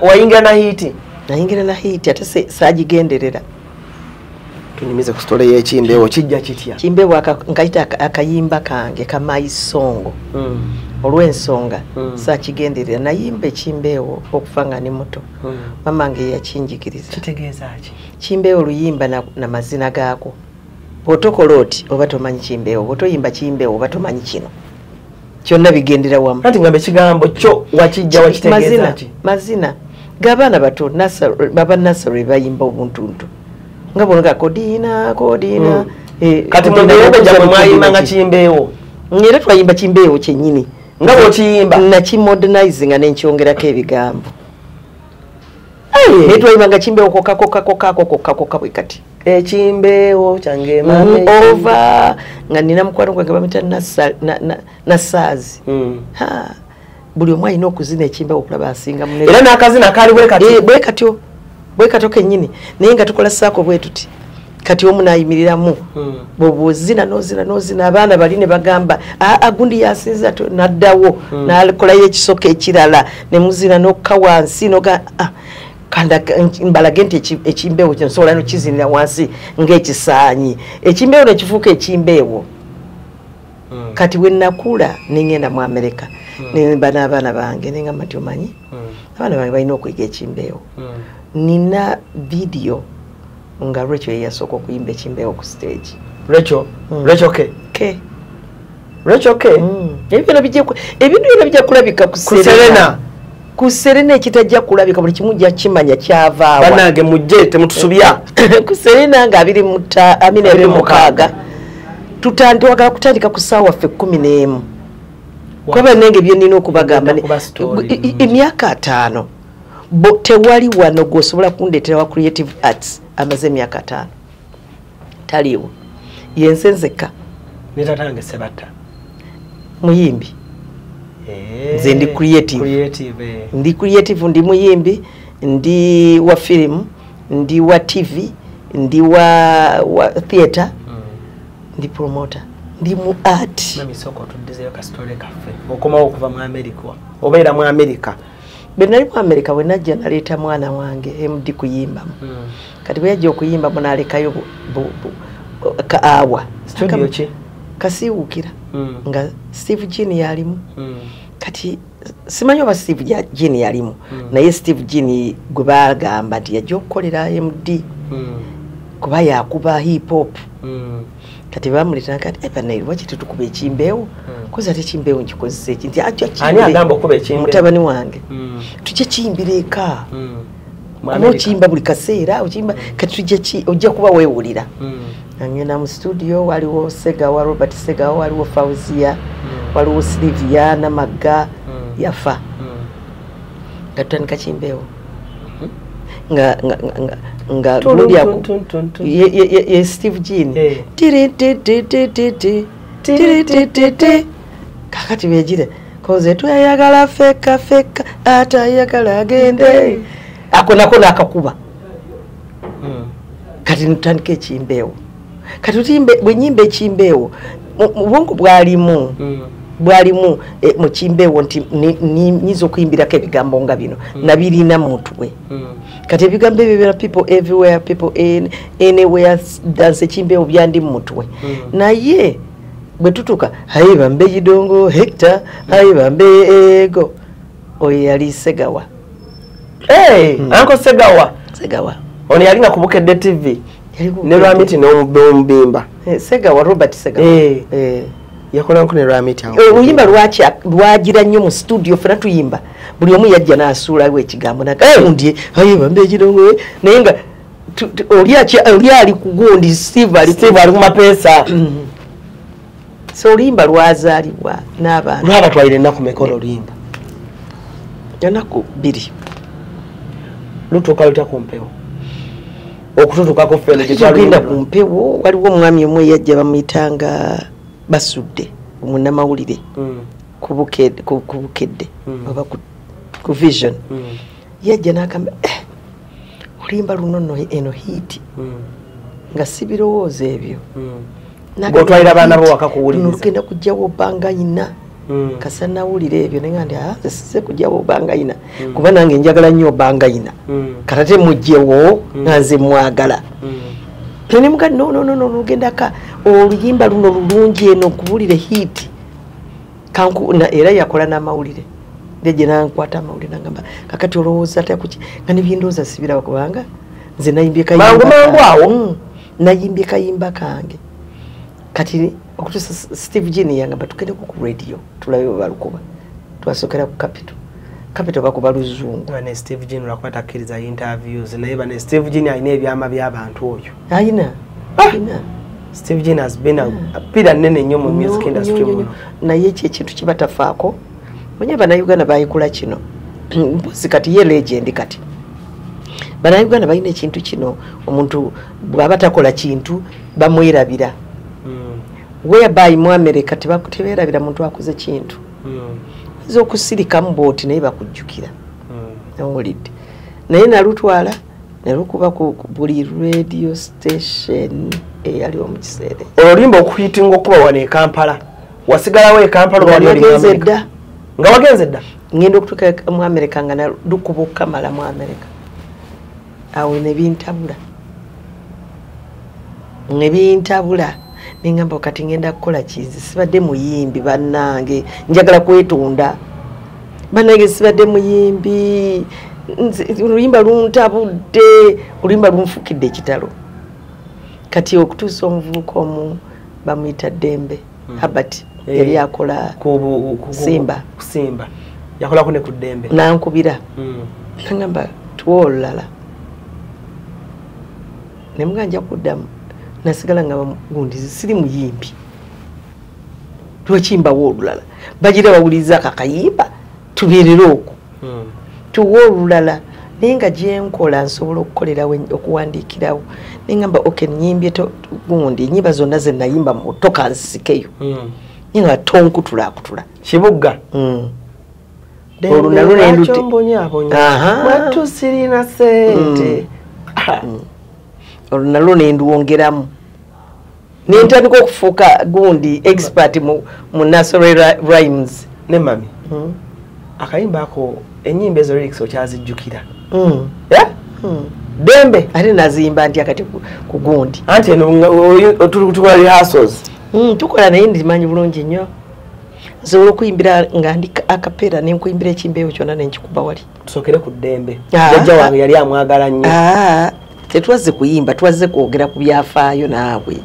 wayingira na hiiti? Nayingira na hiiti ate saagigenderera. Tunyumize ku sitole y'ekimbeewo kijja kitya? Kimbeewo nkayita akayimba kange ka my song. Olw'ensonga saakigenderera nayimba ekimbeewo okufa nga ndi muto. Mama nge yakinjigiriza. Kitegeeza ki? Kimbeewo luyimba na mazina gaako. Bw'otokola oti oba tomanyi kimbeewo, bw'otoyimba kimbeewo oba tomanyi kino. Kyonna bigendera wamu. Anti ngamba ekigambo kyo wakijja wakitegeeza ki? Mazina g'abaana bato baba nursery bayimba obuntuntu. Nga bw'onoga kodina kodina. Kati mu mirembe gyammwe mwayimbanga kimbeewo? Era twayimba kimbeewo kyennyini. Nga bw'okiyimba? Nakimodernizinga ne nkyongerako ebigambo. Naye twayimbanga kimbeewo kokka kokka kokka kokka kokka bwe kati. Ekimbeewo kyange mama ova nga nina mukwano gwange bamuyita Nasaazi. Buli omu alina okuzina ekimbeewo okulaba asinga munne. Era n'akazina kaali bwe katyo? Bwe katyo. Bwe katyo kennyini. Naye nga tukola saako bwe tuti. Kati omu n'ayimiriramu. Bw'ozina n'ozina n'ozina abaana bali ne bagamba gundi yasinza n'addawo n'akolayo ekisoko ekirala ne muzina n'okka wansi n'oga kanda mbalage nti ekimbeewo kino nsobola n'okizinira wansi ng'ekisaanyi. Ekimbeewo ne kifuuka ekimbeewo. Kati bwe nakula ne ngenda mu Amerika ne mba n'abaana bange ne ngamba nti omanyi abaana bange balina okuyiga ekimbeewo. Nina vidiyo nga Rachel yeyasooka okuyimba ekimbeewo ku stage. Rachel? Rachel K? K. Rachel K? Ebintu byonna bijja kulabika ku Serena. Ku Serena ekitajja kulabika buli kimu ojja kimanya kyavaawa. Bannange mujje temutusubya. Ku Serena nga 26 twagala kutandika ku ssaawa ffe 11. Kuba bannange bye nnina okubagamba emyaka 5. Tewali wano gw'osobola kundeetera wa creative arts amaze emyaka 5. Taliiwo. Yenze nzekka. Ne tatange Sebatta. Muyimbi. Nze ndi creative. Ndi creative, ndi muyimbi, ndi wa film, ndi wa TV, ndi wa theater, ndi promoter, ndi mu art. Mami soko tuddizeyo ka story kaffe. Okomawo okuva mu America. Obeera mu America. Bwe nali mu America bwe najja naleeta mwana wange MD kuyimbamu. Kati bwe yajja okuyimbamu n'alekayo ka awa. Studio ki? Kasiiwuukira. Nga Steve Jean yalimu. Kati simanyi oba Steve Jean yalimu. Naye Steve Jean gwe baagamba nti yajja okukolera MD. Kuba yakuba hip hop. Kati bamuleeta kati bannange lwaki tetukuba ekimbeewo? Koza ate kimbeewo nkikozesa eki nti ajja Ani agamba okuba ekimbeewo? Mutabani wange. Tujja kiyimbira eka. Kuba okiyimba buli kaseera, okiyimba kati tujja ojja kuba weewulira. Ngenda mu studio, waliwo Segawa, Robert Segawa, waliwo Fauzia, waliwo Silvia Namagga yafa. Nga tutandika kimbeewo. Nga nga ye Steve Jean. Tiri ti ti ti ti ti tiri ti ti ti. Kakati bejire koze tuyagala feka feka atayagala agende. Ako nako nakakuba. Kati nutandika ekimbeewo. Kati utimbe bwe nyimba ekimbeewo ubwongo bwalimu bwalimu mu kimbeewo nti nyizo okuyimbirako ebigambo nga bino nabirina mutwe. Kati ebigambo ebyo bya people everywhere, people in anywhere, dance ekimbeewo byandi mutwe. Naye bwe tutuka hayi bambe jidongo hector hayi bambe ego oyo yali Segawa. Anko Segawa. Segawa ono yali nga kubukedde TV ne Lwamiti n'omubimba. Segawa, Robert Segawa. Yakola nko ne Lwamiti awo. Oluyimba lwaki lwagira nnyo mu studio fena tuyimba. Buli omu yajja n'asuulawo ekigambo nakagundi hayi bambe ekidongo naye nga oli ali ku gundi Steve ali ku mapeesa. So oluyimba lwazaalibwa n'abantu. Lwabatwalira ennaku meka oluyimba? Ennaku 2. Lutuuka lutya ku mpewo? Okututukako ffene gye twagenda ku mpewo waliwo omwami omu eyajja bamuyitanga Basudde omunnamawulire ku Bukedde oba ku Vision. Yajja n'agamba oluyimba luno nno eno hiiti nga si birowoozo ebyo. Ng'otwalira abaana bo waka kuwuliriza. Lugenda kujjawo bbanga yina. Kasa nawulira ebyo ne ngamba nti nze kujjawo bbanga yina kuba nange njagala nnyo bbanga yina. Kati mujjewo nga nze mwagala. Ne mugamba no no no lugenda ka oluyimba luno lulungi eno kuwulire hit. Kanku era yakola n'amawulire. Ndeje nankwata amawulire nangamba kakati olowooza atya kuki nga n'ebyendowooza sibiraba kubanga nze nayimbye kayimba. Mangu mangu awo. Nayimbye kayimba kange. Kati okutuusa Steve Jean yangamba tugendeko ku radio tulabe bwe balukuba. Twasokera ku Capital. Capital bakuba luzungu. Bane Steve Jean lwakuba takkiriza interviews naye bane Steve Jean alina ebyama by'abantu oyo. Alina. Alina. Steve Jean has been a pillar nnene nnyo mu music industry muno. Naye ekyo ekintu kibatafaako. Manye Bannayuganda bayikola kino. Mpozi kati ye legend kati. Bannayuganda balina ekintu kino omuntu bw'aba takola kintu bamwerabira. Whereby mu America tebeerabira muntu akoze kintu. Oyinza okusirikamu bw'oti naye bakujjukira. Owulidde. Naye nalutwala ne lukuba ku buli radio station eyaliwo mu kiseera ekyo. Oluyimba okuhitinga okuba wano e Kampala. Wasigalawo e Kampala oba wali oli mu Nagenze America? dda. Nga wagenze dda? Ngenda okutuuka mu America nga lukuba okukamala mu America. Awo ne bintabula. Ne bintabula. Nengamba kati ngenda kukola kizi sibadde muyimbi bannange njagala kwetonda bannange sibadde muyimbi oluyimba luntabudde oluyimba lunfukidde ekitalo. Kati okutuusa omuvubuka omu bamuyita Ddembe Herbert yali akola Simba. Simba yakolako ne ku Ddembe nankubira nangamba tuwe olulala ne mugamba nja kuddamu. Nasigala nga gundi siri muyimbi lwaki mbawo olulala bagira bawuliriza akakayimba tubeerere okwo tuwe olulala naye nga gye nkola nsobola okukolerawo okuwandiikirawo naye ngamba okay nnyimbye gundi ennyimba zonna ze nayimba mu buto kansisikeyo naye nga tonkutulaakutula Kibugga olwo nalwo ne ndute mwattu sirina ssente olwo nalwo ne nduwongeramu nentandika okufuuka gundi expert mu nursery rhymes. Ne mami akayimba ako ennyimba ezo lyrics okyazijjukira? Dembe ate naziyimba ntya kati ku gundi anti eno tukola rehearsals. Tukola naye ndimanyi bulungi nnyo nsobola okuyimbira nga ndi akapeera ne nkuyimbira ekimbeewo kyonna ne nkikuba wali. Tusookere ku Ddembe. Jjajja wange yali amwagala nnyo. Tetwazze kuyimba, twazze kwogera ku byafaayo naawe.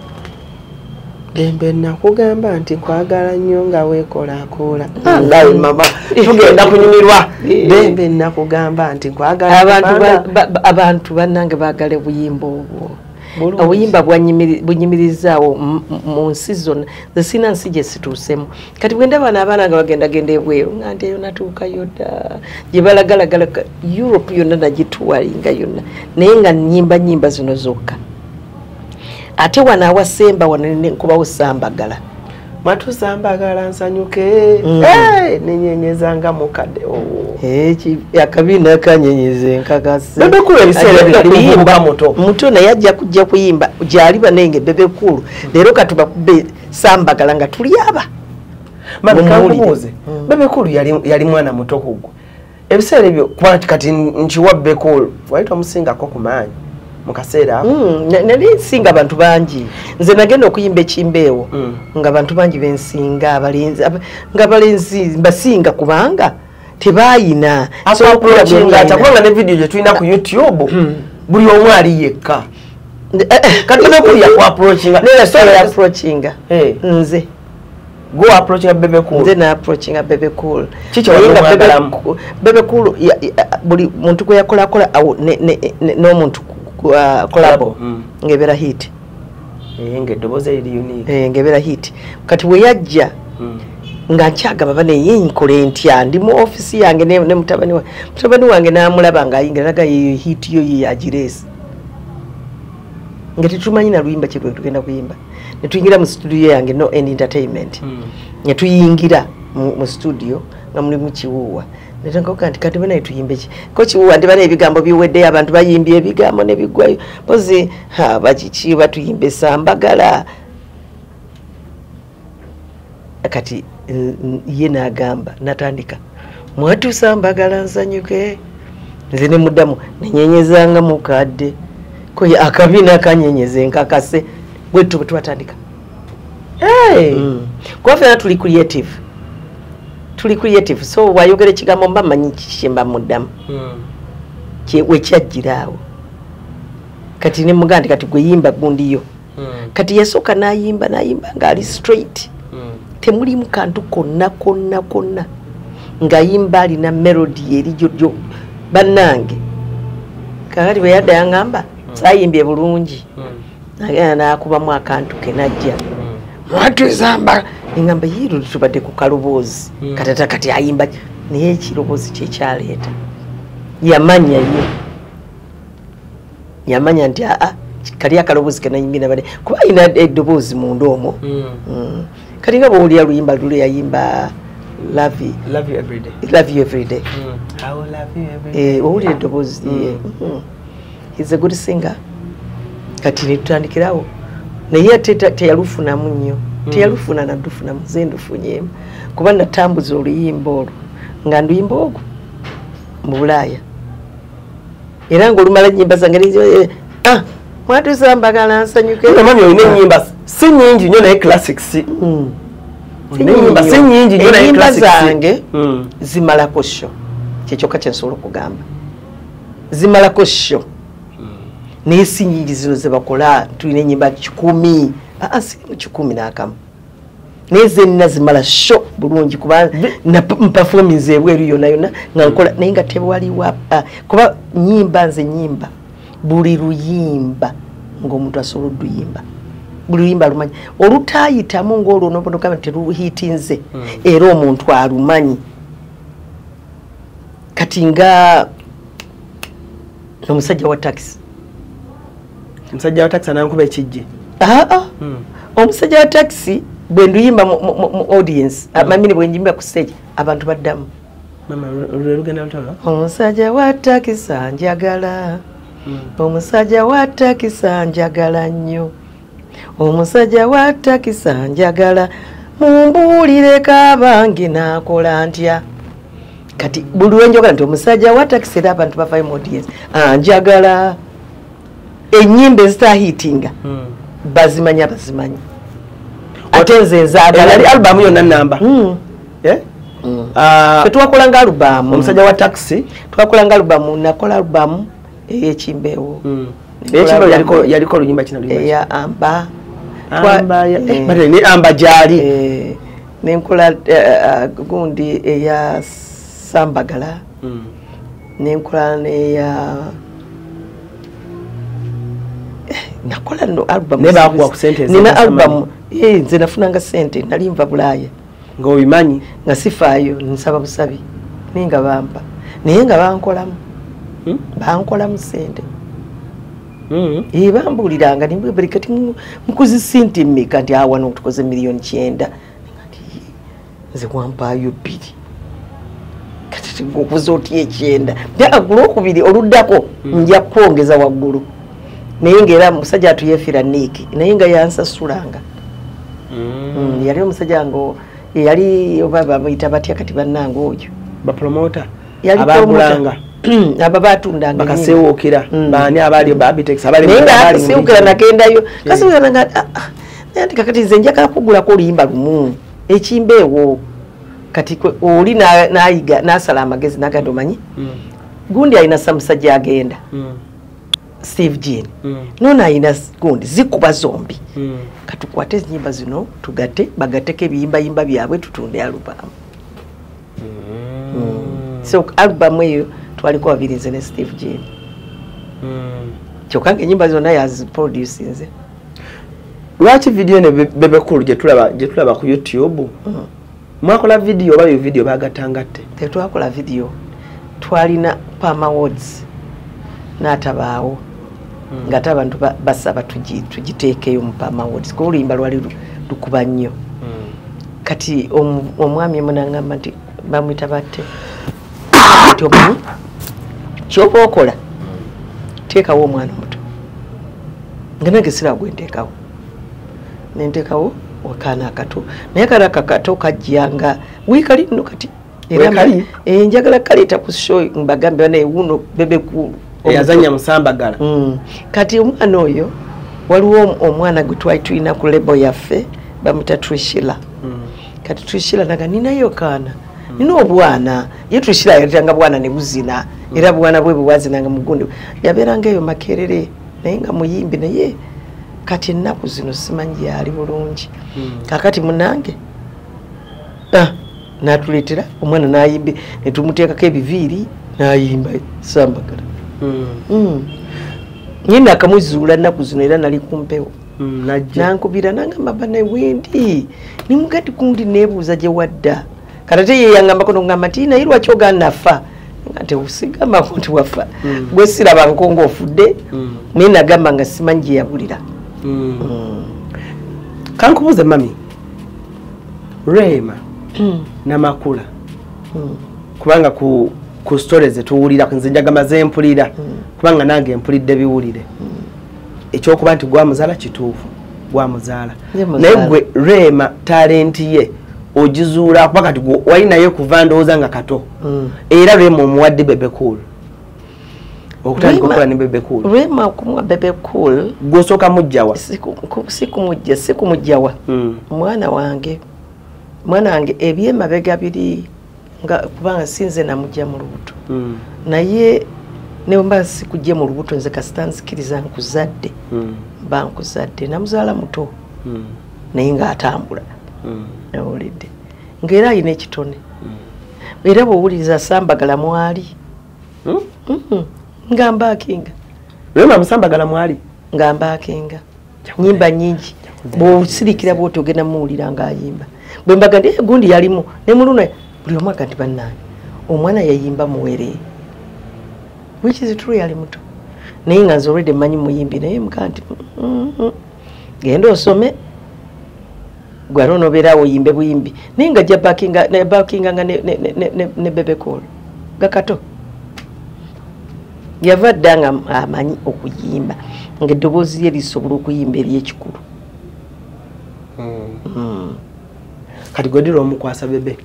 Dembe nakugamba nti nkwagala nnyo nga weekolaakola. Ngaye mama tugenda kunyumirwa. Dembe nakugamba nti nkwagala. Abantu bannange baagala obuyimba obwo. Obuyimba bunyimirizaawo mu nsi zonna. Nze sina nsi gye situuseemu. Kati bwe ndaba n'abaana nga bagendagenda ebweru nga nti eyo natuukayo dda. Gye balagalagala Europe yonna nagituwalinga yonna. Naye nga nnyimba nnyimba zino zokka. Ate wano awasemba wano nkubawo sambagala. Matusambagala nsanyuke. Nenyenyezanga mukadde owo. Akabiina kanyenyeze nkakase. Bebe Cool ebiseera ebyo yali muto. Muto naye ajja kujja kuyimba gyali bannange Bebe Cool. Leero katubakube sambagala nga tuli aba. Mami kankubuuze. Bebe Cool yali mwana muto kugwe. Ebiseera ebyo kuba kati nkiwa Bebe Cool wali tomusingako ku maanyi. Mukaseera nali nsinga abantu bangi. Nze nagenda okuyimba ekimbeewo nga abantu bangi bensinga abalenzi nga balenzi mbasinga kubanga tebayina. Kubanga ne video gye tulina ku YouTube buli omu ali yekka. Kati Bebe Cool yaku-approachinga. Approachinga nze go approachinga Bebe Cool. Nze na approachinga Bebe Cool. Bebe Cool buli muntu gwe yakolakola n'omuntu collabo ngebera hit. Ng'eddoboozi eriri unique. Ngebera hit. Kati we yajja nga nkyagamba bane ye nkole ntya ndi mu office yange ne mutabani wange. Mutabani wange n'amulaba ng'ayingira naga ye hit yo ye agireese. Nga tetumanyi na luyimba ki lwe tugenda kuyimba. Ne tuyingira mu studio yange No End Entertainment. Ne tuyingira mu studio nga mulimu kiwuwa. Netangoka nti kati bana tuyimbe ki. Ko kiwuwa ndi bana ebigambo biwedde abantu bayimbye ebigambo ne biggwayo. Mpozi ha bakiki batuyimbe sambagala. Kati ye n'agamba natandika mwatusambagala nsanyuke. Nze ne muddamu nenyenyezanga mukadde. Ko akabiina kanyenyeze nkakase bwe twatandika. Kuba ffenna tuli creative. Tuli creative so wayogera ekigambo mba mmanyi kiki mba muddamu. We kyajjira awo. Kati ne mugamba nti kati gwe yimba gundi yo. Kati yasooka n'ayimba n'ayimba ng'ali straight. Temulimu kantu konna konna konna. Ng'ayimba alina melody eri gyo bannange. Kakati bwe yadda yangamba saayimbye bulungi. Nagenda n'akubamu akantu ke n'ajja. Mwatuzamba ngamba yiru tubadde ku kaloboozi. Katata kati ayimba naye ekiroboozi kye kyaleeta. Yamanya ye. Yamanya nti kali akaloboozi ke nayimbye nabadde kuba alina eddoboozi munda omwo. Kati nga bw'owulira luyimba luli yayimba Love You. Love You Every Day. Love You Every Day. I will love you every day. Owulira eddoboozi lye. He's a good singer. Kati ne tutandikirawo. Naye ate teyalufunamu nnyo. Teyalufuna nadufunamu nze ndufunyeemu. Kuba natambuza oluyimba olwo nga nduyimba ogwo mu Bulaaya. Era ng'olumala ennyimba zange mwatusambagala nsanyuke. Mami olina ennyimba si nnyingi nnyo naye classics. Ennyimba si nnyingi nnyo naye classics. Ennyimba zange zimalako show. Kye kyokka kye nsobola okugamba. Zimalako show. Naye si nnyingi zino ze bakola tulina ennyimba 10. Si mu 11. Naye ze nina zimala show bulungi kuba mpafominze ebweru yonna yonna nga nkola naye nga tewaliwo kuba nnyimba nze nnyimba buli luyimba ng'omuntu asobola odduyimba. Buli luyimba alumanyi. Olutaayitamu ng'olwo n'obonogamba nti teruhiitinze era omuntu alumanyi. Kati nga omusajja wa takisi. Omusajja wa takisi anankuba ekijje. Omusajja wa takisi bwe nduyimba mu audience, amamini bwe njimba ku stage abantu baddamu. Mama lugenda lutalo. Omusajja wa takisi anjagala. Omusajja wa takisi anjagala nnyo. Omusajja wa takisi anjagala. Mumbuulireko abange naakola ntya. Kati buli lwe njogera nti omusajja wa takisi era abantu bavayo mu audience anjagala. Ennyimba ezitahiitinga bazimanya bazimanyi. Ate nze nzaagala. Yali albamu yonna nnamba. Twakolanga alubamu. Omusajja wa takisi twakolanga alubamu, nakola alubamu ey'ekimbeewo. Ey'ekimbeewo yaliko oluyimba kino luyimba ki? Eya amba. Amba gyali. Nenkola gundi eya Sambagala. Nenkola neya nakola no album. Neba akuwa ku sente. Nina album. Nze nafunanga sente nali nva Bulaaya. Nga obimanyi? Nga sifaayo nsaba busabi. Naye nga bampa. Naye nga bankolamu. Bankolamu sente. Bambuuliranga buli kati mukuzi mmeka nti awa wano tukoze 900,000,000. Nze wampaayo 2. Kati okuza otya 9. Olwokubiri oluddako nja kwongeza waggulu. Naye ng'era omusajja atuyeefira Nick naye nga yansasulanga. Yali omusajja ngo yali oba bamuyita batya kati bannange oyo. Bapromota abagulanga. Aba batundanga bakasewukira baani abali babitex abali naye nga akasewukira nagendayo kasewukira nga naye nti kakati nze njagala kugulako oluyimba lumu ekimbeewo kati oli nayiga nasala amagezi naganda omanyi gundi alina samusajja agenda Steve Jean nono alina gundi zikuba zombi katukwate enyimba zino tugatte bagatteko ebiyimbayimba byabwe tutunde alubamu. So album eyo twaliko babiri nze ne Steve Jean. Kyokka ng'ennyimba zonna yaziproducinze. Lwaki video ne Bebe Cool gye tulaba ku YouTube? Mwakola video oba yo video bagatangatte? Tetwakola video. Twalina Palm Awards n'atabaawo. Ng'ate abantu basaba tugiteekeyo mu Palm Awards kuba oluyimba lwali lukuba nnyo. Kati omwami omu n'angamba nti bamuyita batte. Nti omanyi ky'oba okola teekawo omwana omuto. Nga nange siraba gwe nteekawo. Ne nteekawo akaana akato. Naye akaana akato kajja nga weekali nno kati. Era njagala kaleeta ku show mbagambe banaye wuno Bebe Cool. Eyazannya Musambagala. Kati omwana oyo waliwo omwana gwe twali tulina ku label yaffe bamuyita Trishila. Kati Trishila naga ninayo kaana. Nina obwana. Ye Trishila yalitanga bwana ne buzina. Era bwana bwe bwazinanga mu gundi. Yabeeranga eyo Makerere naye nga muyimbi naye kati ennaku zino simanyi yali bulungi. Kakati munnange n'atuleetera omwana n'ayimbi ne tumuteekako ebiviiri n'ayimba Sambagala. Nyina akamuzuula nnaku zino era nali ku mpewo. Nankubira nangamba bane wendi nimugati kundi neebuuza gye wadda. Kati ate ye yangambako n'okugamba nti naye lwaki ogaana nafa? Nga tesigambako nti wafa. Gwe siraba nko ng'ofudde naye nagamba nga simanyi gye yabulira. Kankubuuze mami, Rema Namakula kubanga ku stories zetuwulira nze njagamba ze mpulira kubanga nange mpulidde biwulire. Ekyokuba nti gwamuzaala kituufu gwamuzaala naye gwe Rema talenti ye ogizuula kuba kati wali naye kuva ndowooza nga kato. Era Rema omuwadde Bebe Cool okutandika okukola ne Bebe Cool. Rema okumuwa Bebe Cool gw'osooka mujjawa? Si kumujjawa. Mwana wange ebyemabega biri nga kubanga sinze namujja mu lubuto. Naye ne mba sikujje mu lubuto nze kasita nzikiriza nkuzadde. Mba nkuzadde namuzaala muto. Naye ng'atambula. Nawulidde. Ng'era alina ekitone. Era bw'owuliriza Sambagala mwali. Nga mbaakinga. Rema Musambagala mwali? Nga mbaakinga. Nyimba nnyingi. Bw'osirikira bw'oti ogenda muwulira ng'ayimba. Bwe mbaga nti gundi yalimu ne muluna buli omu aga nti bannange omwana yayimba muwere. Which is true yali muto. Naye nga nze already mmanyi muyimbi naye muga nti genda osome gwe ate onoobeera awo oyimbe buyimbi. Naye nga ajja baakinganga ne Bebe Cool nga kato. Yava dda nga amanyi okuyimba ng'eddoboozi lye lisobola okuyimba ery'ekikulu. Kati gwe ddi lw'omukwasa Bebe?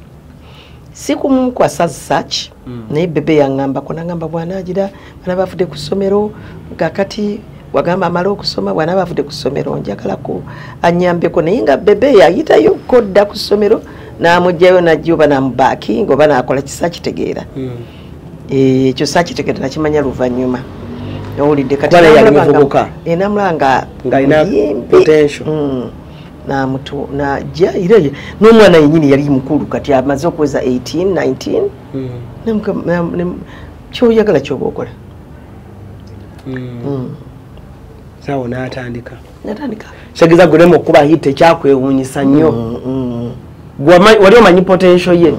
Si kumukwasa such naye Bebe yangambako nangamba bw'anaagira bana bavudde ku ssomero kakati wagamba amale okusoma bw'anaaba bavudde ku ssomero njagalako annyambeko naye nga Bebe yayitayo kodda ku ssomero n'amuggyayo n'ajja oba n'amubaakinga oba n'akola kisa kitegeera. Ekyo saakitegeera nakimanya luvannyuma. Owulidde kati namulanga ng'alina potential. Namutu najja era n'omwana yennyini yali mukulu kati amaze okuweza 18 19. Kyoyagala kyoba okola. Sawo n'atandika. Natandika. Kitegeeza gwe okuba hit ekyakwewuunyisa nnyo. Wali omanyi potential ye?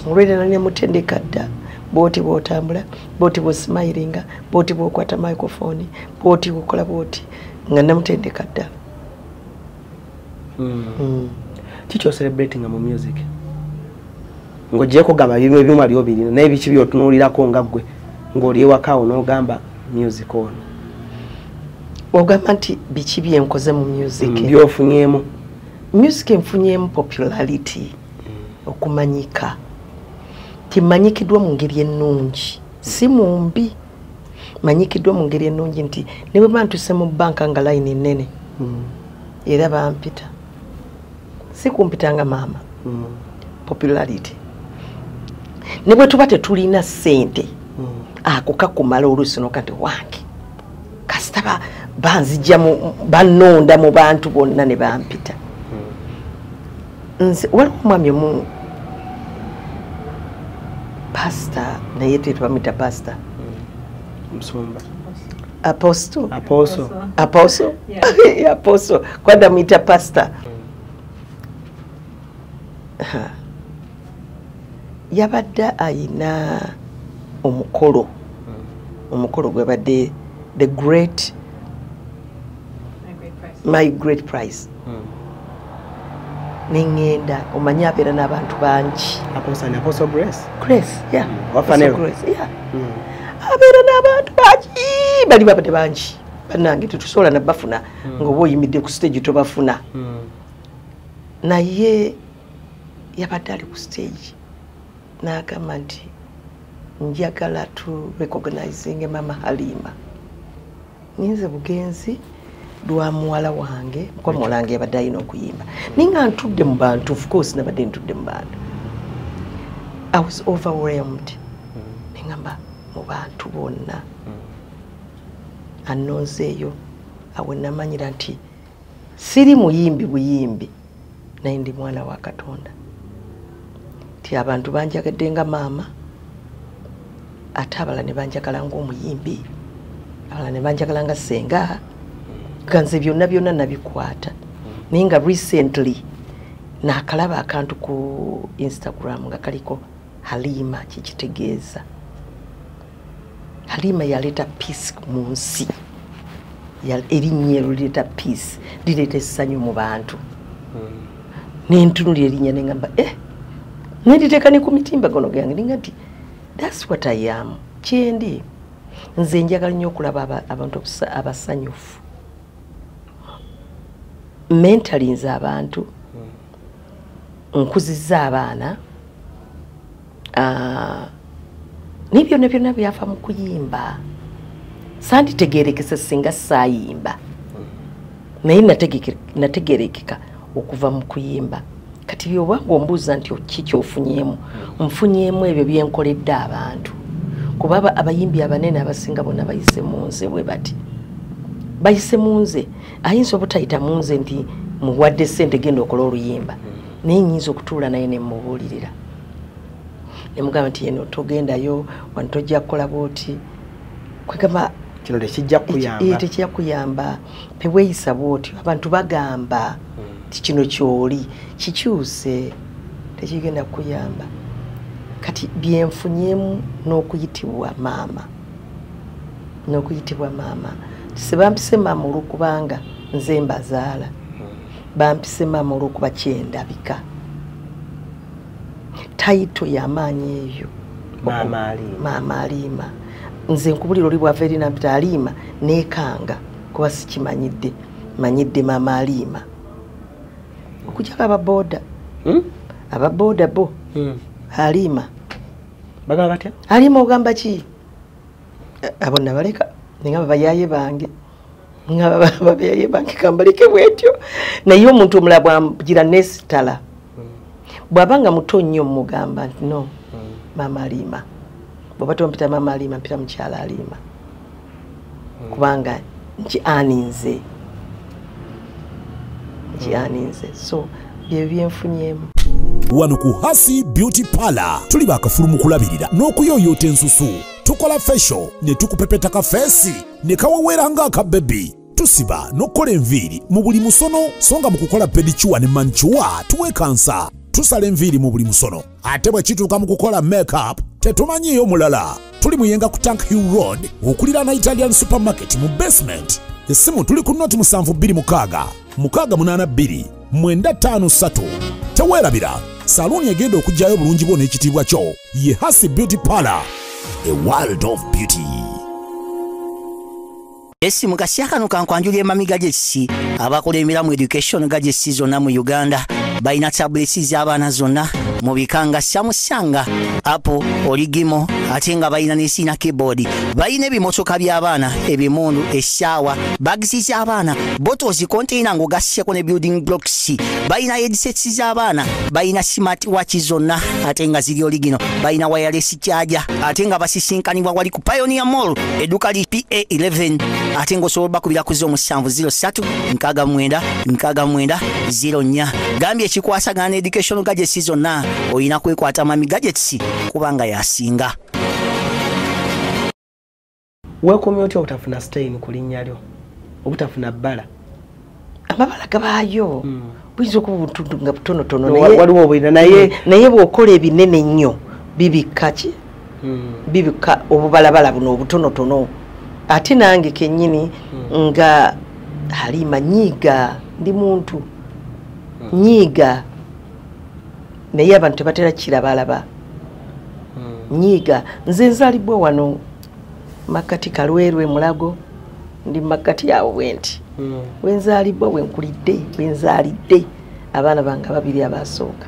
Olwera nali namutendeka dda. Bw'oti bw'otambula, bw'oti bw'osimayiringa, bw'oti bw'okwata microphone, bw'oti bw'okola bw'oti, nga namutendeka dda. Kiki ocelebratinga mu music? Ng'ogyeko gamba ebimu ebimu ali obirina, naye biki by'otunuulirako nga ggwe ng'oli ewaka awo n'ogamba music ono? Ogamba nti biki bye nkoze mu music? By'ofunyeemu. Music nfunyeemu popularity, okumanyika. Timanyikiddwa mu ngeri ennungi, si mu mbi. Manyikiddwa mu ngeri ennungi nti ne bwe bantuse mu bbanka nga layini ennene, era bampita. Si kumpita nga maama. Popularity. Ne bwe tuba tetulina ssente, ako kakumala oluusi n'oka nti wange. Kasita banzijja bannonda mu bantu bonna ne bampita. Nze waliwo omwami omu pastor, naye tebamuyita pastor. Musumba. Apostle. Apostle. Apostle? Yeah. Apostle. Kwanda muyita pastor. Yabadde ayina omukolo. Omukolo gwabadde the great my great prize. Nengenda omanyi abeera n'abantu bangi. Apostle, Apostle Grace. Grace, yeah. Wafanero. Grace, yeah. Abeera n'abantu bangi, bali babadde bangi. Bannange tetusobola na bafuna ng'oba oyimidde ku stage tobafuna. Naye yabadde ali ku stage n'agamba nti njagala tu recognizing Mama Halima. Ninze bugenzi lwa muwala wange, kwa muwala wange yabadde alina okuyimba. Ninga ntudde mu bantu, of course nabadde ntudde mu bantu. I was overwhelmed. Nengamba mu bantu bonna. Annonzeeyo awo namanyira nti siri muyimbi buyimbi, naye ndi mwana wa Katonda. Nti abantu banjagadde nga maama, ate abalala ne banjagala ng'omuyimbi, abalala ne banjagala nga ssenga. Ganze byonna byonna nabikwata. Naye nga recently naakalaba akantu ku Instagram nga kaliko Halima, kikitegeeza Halima yaleeta peace mu nsi. Erinnya eryo lireeta peace, lireeta essanyu mu bantu. Nentunulira erinnya ne ngamba nenditeeka ne ku mitimbagano gyange ninga nti that's what I am. Kyendi nze njagala nnyo okulaba abantu abasanyufu. Mentally nze abantu nkuzizza abaana, ne byonna byonna byafa mu kuyimba. Sanditegeerekese singa saayimba, naye nategeerekeka okuva mu kuyimba. Kati byoba ng'ombuuza nti ki ky'ofunyeemu, nfunyeemu ebyo bye nkoledde abantu. Kuba abayimbi abanene abasinga bonna bayise mu nze bwe bati. Bayise mu nze, ayinza obutayita mu nze nti muwadde ssente genda okola oluyimba, naye nnyinza okutuula naye ne mmubuulirira. Ne mugamba nti eno togendayo, wano tojja kukola bw'oti. Kwegamba kino tekijja kukuyamba. Tekijja kukuyamba. Teweeyisa bw'otyo. Abantu bagamba nti kino ky'oli, kikyuse, tekigenda kukuyamba. Kati bye nfunyeemu n'okuyitibwa maama. N'okuyitibwa maama. Sebampise maama olw'okubanga nze mbazaala. Bampise maama olw'okuba kyendabika. Tayito y'amaanyi eyo. Maama Halima. Maama Halima. Nze nkubulira oli bw'ava eri nampita Halima neekanga kuba sikimanyidde. Manyidde Maama Halima. Okuggyako ababooda. Ababooda bo. Halima. Bagamba batya? Halima ogamba ki? Abo nabaleka. Nengamba bayaye bange. Ngamba bayaye bange kambaleke bwetyo. Naye omuntu omulala bw'agira neesitala. Bw'aba nga muto nnyo mmugamba nti no, Maama Halima. Bw'oba tompita Maama Halima, mpita mukyala Halima. Kubanga nki aninze. Nki aninze. So bye byenfunyemu. Wano ku Hasi Beauty Parlor tuli bakafulu mu kulabirira n'okuyoyota ensusu. Tukola facial ne tukupepeta ka face ne kawewera nga ka baby. Tusiba n'okukola enviiri mu buli musono, songa mu kukola pedicure ne manicure tuwekansa. Tusala enviiri mu buli musono. Ate bwe kituuka mu kukola makeup tetumanyiiyo mulala. Tuli Muyenga ku Tank Hill Road okuliraana Italian Supermarket mu basement. Essimu tuli ku noti 726 682 953. Teweerabira, saluuni egenda okuggyayo bulungi bwo n'ekitiibwa kyo ye Hasi Beauty Parlor, a world of beauty. Esi mukasya kano kankwanjulye Mami Gadgets abakulembera mu education gadgets zonna mu Uganda. Balina tablets z'abaana zonna mu bikanga Samsung, Apple, Origimo, ate nga balina ne sina keyboard. Balina ebimotoka by'abaana, ebimundu, essaawa, bags z'abaana, bottles, container ng'ogasseko ne building blocks. Balina headsets z'abaana, balina smart watch zonna ate nga ziri original. Balina wireless charger ate nga basisinkanibwa wali ku Pioneer Mall, edduka li PA11, ate ng'osobola bakubira ku 0703 69 69 04. Gambye ekikwasagana education gadgets zonna olina kwekwata Mami Gadgets kubanga yasinga. Weekomye otya obutafuna stain ku linnya lyo, obutafuna bbala? Amabala gabaayo, buyinza okuba obutundu nga butonotono, waliwo obulina naye naye bw'okola ebinene ennyo bibikka ki? Bibikka obubalabala buno obutonotono. Ate nange kennyini nga Halima nyiiga, ndi muntu nyiiga, naye abantu tebatera kirabalaba. Nyiiga nze nzaalibwa wano Makati Kalwerwe Mulago, ndi Makati awo bwe nti wenzaalibwa, wenkulidde, wenzaalidde abaana bange babiri abasooka.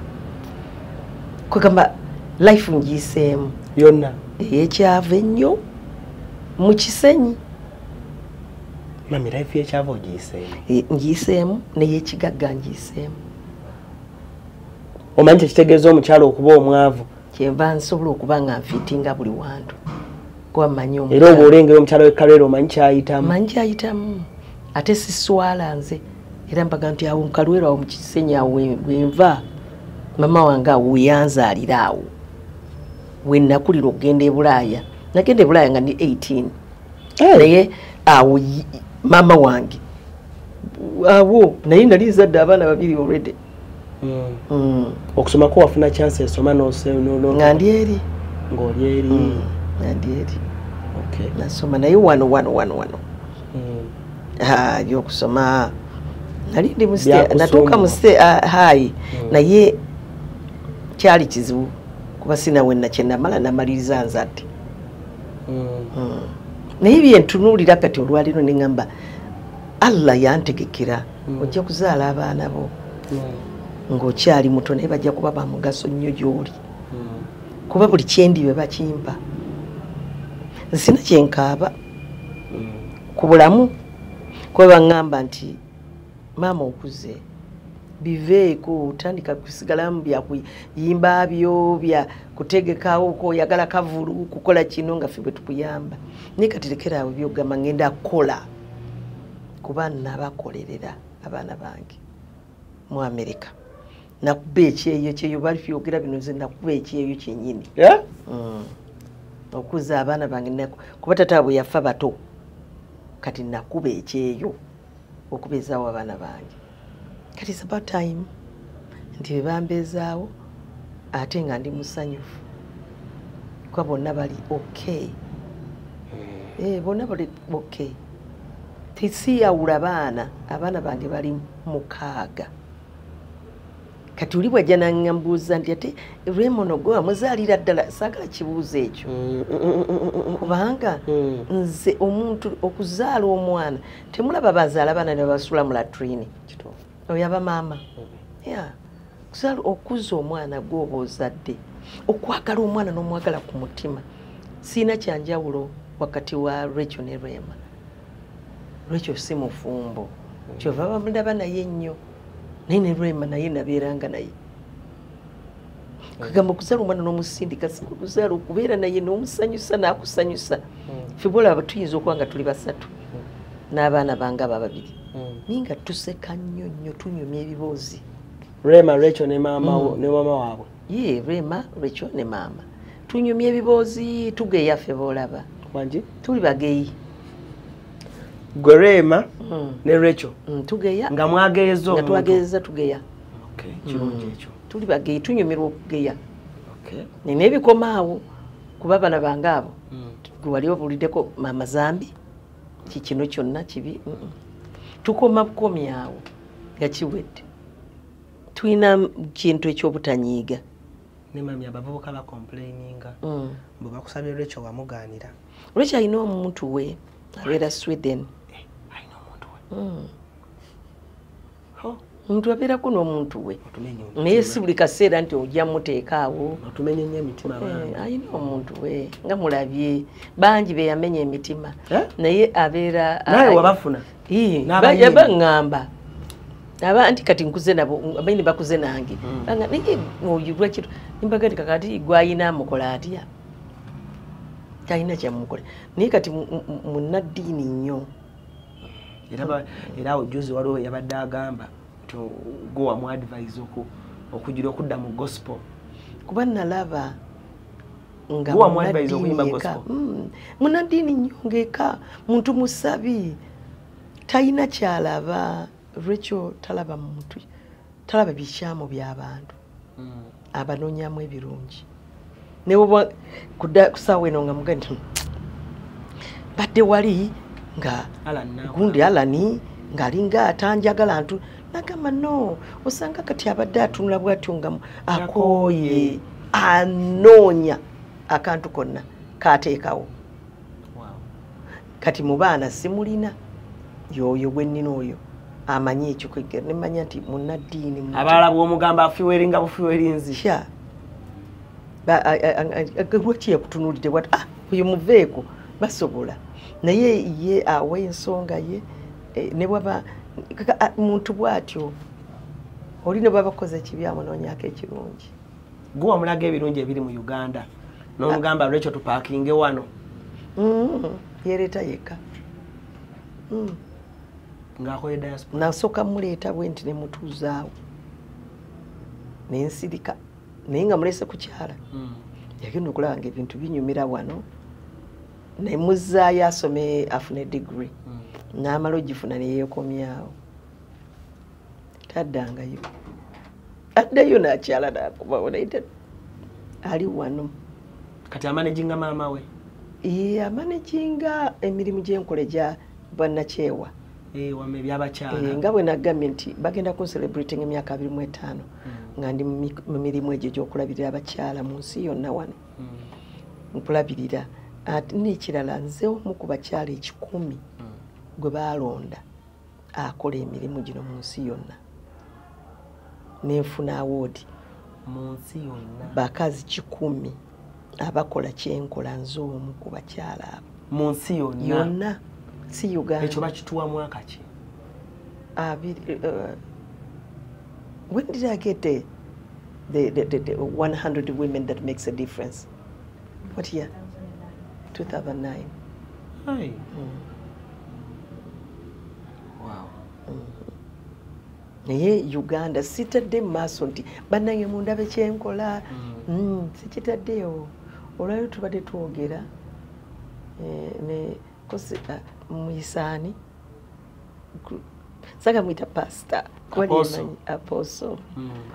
Kwegamba life ngiyiseemu yonna ey'ekyava ennyo mu Kisenyi. Mami, life y'ekyava ogiyiseemu? Ngiyiseemu n'ey'ekigagga ngiyiseemu. Omanyi kyekitegeeza omukyala okuba omwavu? Kyenva nsobola okuba nga nfiitinga buli wantu. Kuba mmanyi Era oba olengera omukyala w'e Kalwere omanyi kyayitamu? Manyi kyayitamu. Ate siswala nze. Era mbaga nti awo mu Kalwere awo mu Kisenyi awo wenva, mama wange awo we yanzaalira awo. We nakulira okugenda e Bulaaya. Nagenda e Bulaaya nga ndi 18. Naye awo mama wange awo naye nali nzadde abaana babiri already. Okusomako wafuna chance esoma nga ndi eri. Ng'oli eri. Nga ndi eri. Nasoma naye wano wano wano wano. Ebyokusoma nali ndi mu natuuka mu high, naye kyali kizibu kuba sina wenna kye namala namaliriza nzadde. Naye bye ntunuulira kati olwaliro ne ŋŋamba Allah yantegekera, ojja kuzaala abaana bo ng'okyali muto, naye bajja kuba ba mugaso nnyo gy'oli. Kuba buli kyendi bwe bakimpa nsina kyenkaaba ku bulamu, kuba baŋŋamba nti maama okuze biveeko, otandika kusigalamu bya kuyimba byo bya kutegekawo ko oyagala kavulu kukola kino nga ffe bwe tukuyamba. Naye kati lekera awo by'ogamba ngenda kukola kuba nabakolerera abaana bange mu Amerika. Nakuba ekyeyo kyeyo bali fyogera bino, nze nakuba ekyeyo kyennyini. Okuza abaana bange kuba tata bwe yafa bato, kati nakuba ekyeyo okubeezaawo abaana bange. Kati it's about time nti bwe bambeezaawo ate nga ndi musanyufu kuba bonna bali okay. Bonna bali okay. Tisiyawula baana, abaana bange bali 6. Kati oli bw'ajja n'aŋŋambuuza nti ate Raymond gwe wamuzaalira ddala, saagala kibuuzo ekyo. Kubanga nze omuntu okuzaala omwana, temulaba bazaala abaana ne babasuula mu latrine. Oyo aba maama. Kuzaala okuza omwana gw'oba ozadde, okwagala omwana n'omwagala ku mutima. Siina kyanjawulo wakati wa Rachel ne Rema. Rachel si mufumbo, kyova bamulaba naye nnyo, naye ne Rema naye nabeeranga naye. Kagamba okuzaala omwana n'omusindika, si kuzaala okubeera naye n'omusanyusa n'akusanyusa. Ffe bw'olaba tuyinza okuba nga tuli basatu, N'abaana bange aba babiri. Ninga tuseka nnyo nnyo, tunyumya ebiboozi. Rema, Rachel ne maama ne mama waabwe. Ye Rema, Rachel ne maama. Tunyumya ebiboozi, tugeya ffe boolaba. Wangi? Tuli bageyi. Gwe Rema ne Rachel. Tugeya. Nga mwageeza omuntu. Nga twageeza tugeya. Okay, kirungi ekyo. Tuli bageyi, tunyumirwa okugeya. Okay. Nina ebikoma awo kuba bana bange abo. Gwe wali obuliddeko maama Zambi. Kino kyonna kibi. Tukoma bukomi awo nga kiwedde. Tulina kintu ekyobutanyiiga. Ne mami abavubuka bacomplaininga. Mbu bakusabye Rachel wamugaanira. Rachel alina omuntu we abeera Sweden. Alina omuntu we. Omuntu abeerako n'omuntu we. Naye si buli kaseera nti ojja muteeka awo. Otumenye nnyo emitima abantu. Alina omuntu we nga mulabye bangi be yamenya emitima. Naye abeera naye wabafuna. Baŋŋamba. Aba anti kati nkuze nabo abaini bakuze nange. Banga naye oyo lwaki nimbaga nti kakati gwayina amukola atya. Talina kyamukola. Naye kati munnaddiini nnyo. Era awo juzi waliwo yabadde agamba nti gwe wamu advise okugira okudda mu gospel. Kuba nalaba nga gwe wamu advise okuyimba gospel. Munnaddiini nnyo ng'eka muntu musabi talina kyalaba. Rachel talaba muntu, talaba bikyamu by'abantu. Abanoonyamu ebirungi. Ne bw'oba kusaawa eno nga mugamba nti badde wali nga gundi Alani ng'alinga atanjagala ntu nagamba no osanga kati abadde atunula bw'atyo nga akooye anoonya akantu konna k'ateekawo. Kati mu baana simulina y'oyo gwe nnina oyo amanyi ekyo kwegera ne mmanya nti munnaddiini. Abalala bw'omugamba afiweringa bufiwerinzi. Sha. Lwaki yakutunuulidde bw'ati oyo muveeko basobola. Naye ye awa ensonga ye ne bw'aba muntu bw'atyo oli ne bw'aba akoze ekibi amunoonyaako ekirungi. Gwe wamulaga ebirungi ebiri mu Uganda n'omugamba Rachel tupaakinge wano. Yeereeta yekka. Ng'akoye diaspora. Nasooka muleeta bwe nti ne mutuuzaawo ne nsirika naye nga mulese kukyala. Yagenda okulaba ng'ebintu binyumira wano ne muzzaayo asome afune degree. N'amala ogifuna ne yeekomyawo. Taddangayo. Addayo n'akyala n'akomawo naye ali wano. Kati amanaginga maama we? Ye amanaginga emirimu gy'enkola egya bannakyewa. Nga bwe nagambye nti bagenda ku celebrating emyaka 25 nga ndi mu mirimu egyo egy'okulabirira abakyala mu nsi yonna wano. Nkulabirira. Ate n'ekirala nze omu ku bakyala 10 gwe baalonda akola emirimu gino mu nsi yonna. Nenfuna award. Mu nsi yonna. Bakazi 10 abakola kyenkola nze omu ku bakyala abo. Mu nsi yonna. Yonna. Si Uganda. Ekyo bakituwa mwaka ki? When did I get the 100 women that makes a difference? What year? 2009. Hey. Wow. Naye Uganda sitadde mu maaso nti bannange mundabe kyenkola. Sikitaddeyo. Olwaleero tubadde twogera ne kosi muyisaani saka mwita pastor Apostle.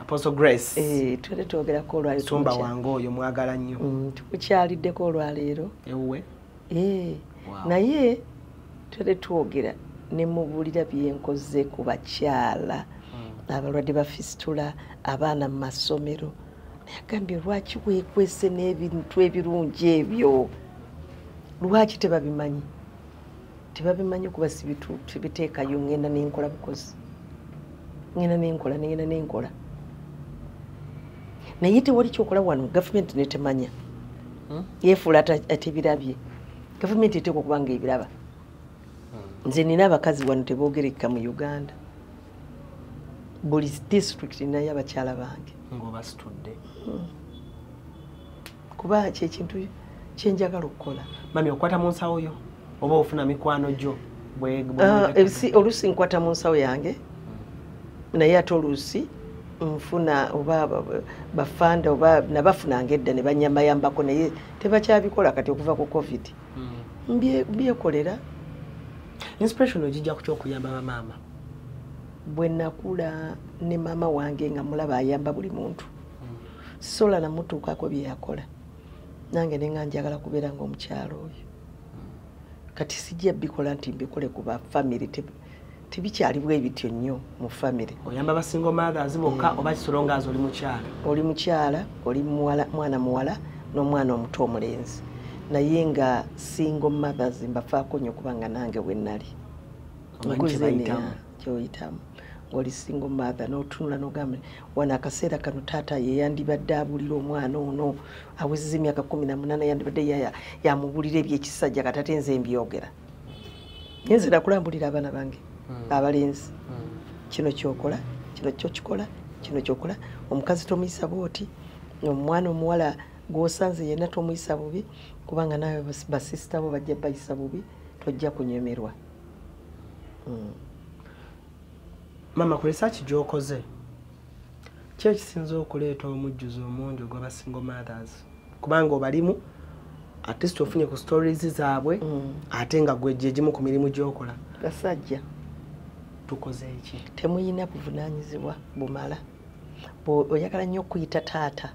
Apostle Grace. Twere twogerako olwaleero. Sumba wange oyo mwagala nnyo. Tukukyaliddeko olwaleero. Ewuwe? Wow. Naye twere twogera ne mubuulira bye nkoze ku bakyala abalwadde ba fistula, abaana mu masomero. Naye agambye lwaki weekwese n'ebintu ebirungi ebyo? Lwaki tebabimanyi? Tebabimanyi kuba sibiteekayo ngenda nenkola bukozi. Ngenda nenkola, ngenda nenkola. Naye tewali kyokola wano gavumenti netemanya. Yeefuula atebirabye. Gavumenti eteekwa okuba nga ebiraba. Nze nina abakazi wano teboogereka mu Uganda. Buli district ninayo abakyala bange. Ng'obasitudde. Kuba kye kintu kye njagala okukola. Mami okwata mu nsawo yo oba ofuna mikwano gyo? Oluusi nkwata mu nsawo yange, naye ate oluusi nfuna oba bafanda oba nabafunanga edda ne banyambayambako, naye tebakyabikola kati okuva ku COVID. Mbyekolera. Inspiration ogijja ku kyokuyamba bamaama? Bwe nakula ne maama wange nga mulaba ayamba buli muntu, sisobola namutuukako bye yakola, nange ne nga njagala kubeera ng'omukyalo oyo. Kati sijja bikola nti mbikole ku ba family, tebikyali bwe bityo nnyo mu family. Oyamba ba single mothers bokka oba kisolo nga oli mukyala? Oli mukyala, oli muwala, mwana muwala n'omwana omuto omulenzi, naye nga single mothers mbafaako nnyo kubanga nange bwe nali kyoyitamu ng'oli single mother n'otunula n'ogamba wano akaseera kano taata ye yandibadde abuulira omwana ono awezezza emyaka 18, yandibadde yamubuulira ebyekisajja, kati ate nze mbyogera. Nze nakulambulira abaana bange abalenzi, kino kyokola, kino kyokikola, kino kyokola, omukazi tomuyisa bw'oti, omwana omuwala gw'osanze yenna tomuyisa bubi, kubanga naawe basisita bo bajja bayisa bubi, tojja kunyumirwa. Mama, ku research gy'okoze, ki ekisinza okuleeta omujjuzo omungi ogw'aba single mothers? Kubanga obalimu, at least ofunye ku stories zaabwe, ate nga gwe gye gimu ku mirimu gy'okola. Basajja tukoze eki? Temuyina buvunaanyizibwa bumala. Oyagala nnyo okuyita taata,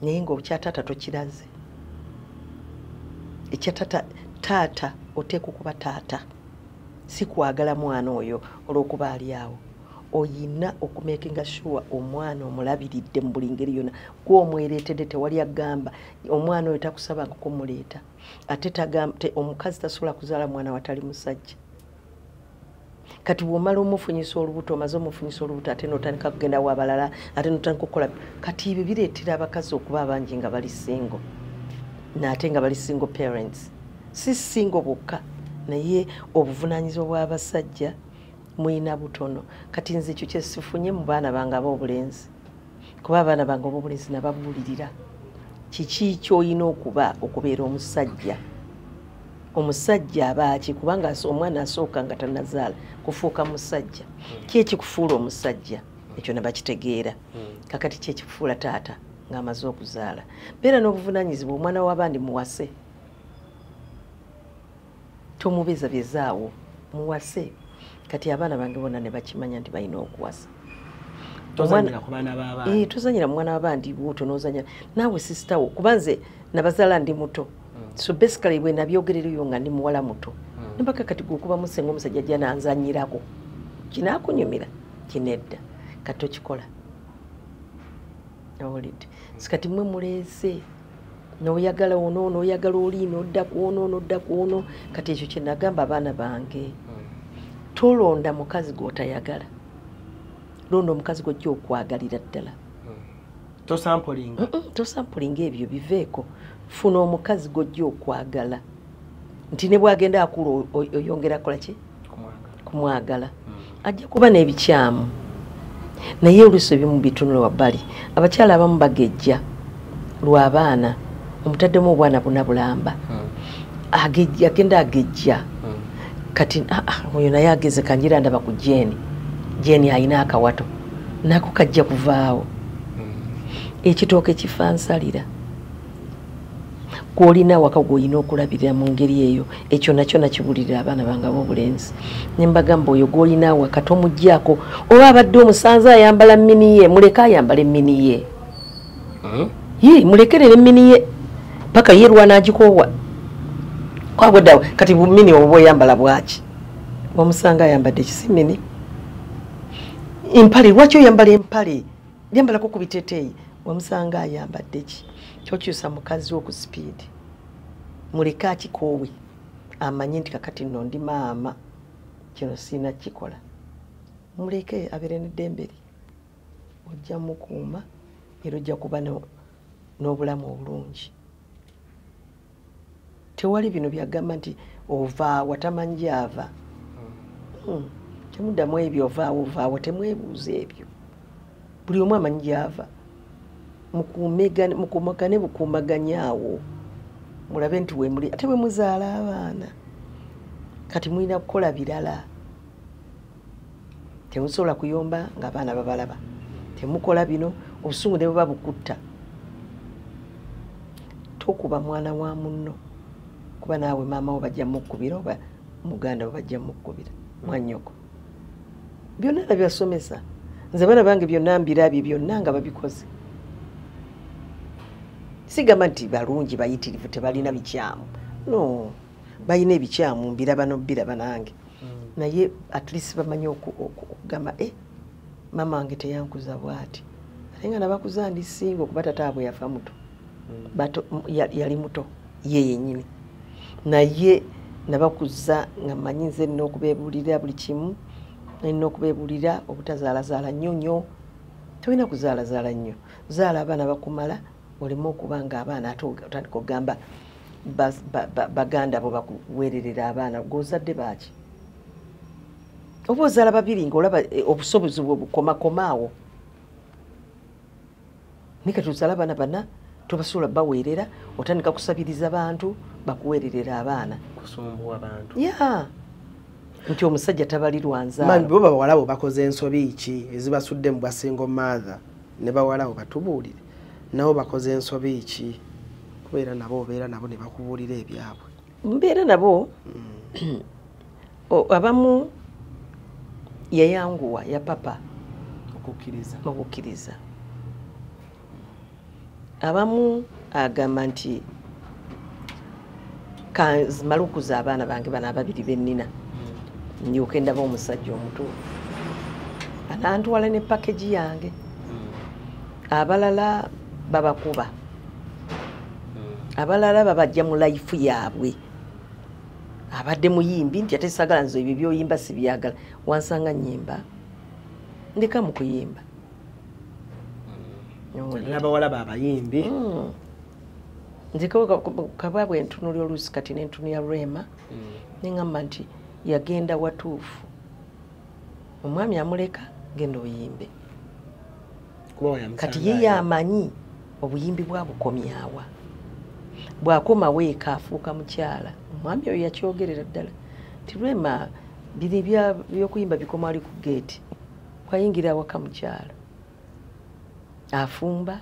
naye ng'okya taata tokiraze. Ekya taata, taata oteekwa okuba taata, si kwagala mwana oyo olw'okuba ali awo. Oyina okumakinga sure omwana omulabiridde mu buli ngeri yonna, gw'omwereetedde, tewali agamba omwana oyo takusabanga kumuleeta, ate omukazi tasobola kuzaala mwana watali musajja. Kati bw'omala omufunyisa olubuto, omaze omufunyisa olubuto, ate n'otandika kugenda w'abalala, ate n'otandika okukola. Kati ebyo bireetera abakazi okuba abangi nga bali single, n'ate nga bali single parents. Si single bokka, naye obuvunaanyizibwa bw'abasajja muyina butono. Kati nze ekyo kye sifunye mu baana bange ab'obulenzi, kuba abaana bange ab'obulenzi nababuulirira kiki ky'olina okuba okubeera omusajja. Omusajja abaaki? Kubanga omwana asooka nga tannazaala kufuuka musajja. Ki ekikufuula omusajja? Ekyo nabakitegeera. Kakati ki ekikufuula taata ng'amaze okuzaala? Beera n'obuvunaanyizibwa, omwana w'abandi muwase, tomubeeza byezaawo, muwase. Kati abaana bange bonna ne bakimanya nti balina okuwasa. Tozanyira ku baana b'abandi. Tozanyira mu mwana w'abandi bw'otyo n'ozanya naawe sisita wo, kuba nze nabazaala ndi muto. So basically bwe nabyogerereyo nga ndi muwala muto, nembaka kati gwe okuba musenga omusajja ajja nanzanyirako, kinaakunyumira kinedda, kati tokikola. Owulidde? So kati mmwe muleese n'oyagala ono, n'oyagala oli, n'odda ku ono, n'odda ku ono. Kati ekyo kye nagamba abaana bange, tolonda mukazi gw'otayagala, londa omukazi gw'ojja okwagalira ddala. Tosampulinga. Tosampulinga, ebyo biveeko. Funa omukazi gw'ojja okwagala, nti ne bw'agenda akula oyongera kukola ki? Kumwagala. Ajja kuba n'ebikyamu, naye oluusi ebimu bitunula wabbali. Abakyala abamu bagejja lw'abaana, omutaddemu obwana buna bulamba, agenda agejja. Kati oyo naye ageze, kanjira ndaba ku Jeni, Jeni alina akawato, nako kajja kuvaawo. Ekitooke kifansalira gw'olina waka gw'olina okulabirira mu ngeri eyo. Ekyo nakyo nakibulirira abaana bange ab'obulenzi, ne mbagamba oyo gw'olina awaka tomuggyako, oba abadde omusanze ayambala mini ye, muleke ayambala emmini ye. Ye mulekerere emmini ye paka ye lw'anaagikoowa. Kwabwedda kati bumini obwo oyambala bwaki? Wamusanga ayambadde kisimini, empale, lwaki oyambala empale? Yambalako ku biteeteeyi. Wamusanga ayambadde ki? Kyokyusa mukazi wo ku sipiidi, muleke akikoowe, amanye nti kakati nno ndi maama, kino siina kikola. Muleke abeere n'eddembe lye, ojja mukuuma era ojja kuba n'obulamu obulungi. Tewali bino byagamba nti ovaawa, tamanyi gy'ava. Temuddamu ebyo ovaawo ovaawo, temwebuuza ebyo. Buli omu amanyi gy'ava. Mukuumagane bukuumaganye awo, mulabe nti wemuli. Ate bwe muzaala abaana, Kati mulina kukola birala. Temusobola kuyomba ng'abaana babalaba. Temukola bino, obusungu ne buba bukutta. Tokuba mwana wa munno. Kuba naawe maama wo bajja mukkubira oba muganda wo bajja mukkubira. Mwannyoko. Byonna nabyasomesa. Nze abaana bange byonna mbirabye byonna nga babikoze. Sigamba nti balungi bayitirivu tebalina bikyamu. No, balina ebikyamu mbiraba n'obbiraba nange. Naye at least bamanyi okugamba mama wange teyankuza bw'ati. Ate nga nabakuza ndi single kuba tataabwe yafa muto. Yali muto ye yennyini. Naye nabakuza nga mmanyi nze nnina okubeebuulira buli kimu. Nina okubeebuulira obutazaalazaala nnyo nnyo. Tolina kuzaalazaala nnyo. Zaala abaana bakumala oleme okuba nga abaana ate otandika okugamba baganda bo bakuweererera abaana g'ozadde baaki. Oba ozaala babiri ng'olaba obusobozi bwe bukomakomaawo. Naye kati ozaala abaana bana tobasobola baweerera, otandika kusabiriza bantu bakuweererera abaana. Kusumbuwa bantu. Yeah. Nti omusajja tabalirwa nzaalo. Mami bo bawala bo bakoze ensobi ki ezibasudde mu bwa single mother ne bawala bo batubuulire. Nabo bakoze ensobi ki? Kubeera nabo obeera nabo ne bakubuulira ebyabwe. Mbeera nabo abamu yayanguwa ya papa okukkiriza. Abamu agamba nti kanzimale okuza abaana bange bano ababiri be nnina ndyoke ndaba omusajja omutuufu anantwala ne package yange. Abalala babakuba, abalala babajja mu life yaabwe. Abadde muyimbi nti ate saagala nze ebyo by'oyimba sibyagala, wansanga nnyimba ndeka mu kuyimba. N'abawala abayimbi. Nze kaba bwe ntunulira oluusi kati n'entunulira Rema ne ŋŋamba nti yagenda watuufu. Omwami amuleka genda oyimbe. Kati ye yamanyi obuyimbi bwabukomyawa. Bw'akomawo eka afuuka mukyala. Omwami oyo yakyogerera ddala nti Rema biri by'okuyimba bikoma ali ku geeti. Bw'ayingira awaka mukyala afumba,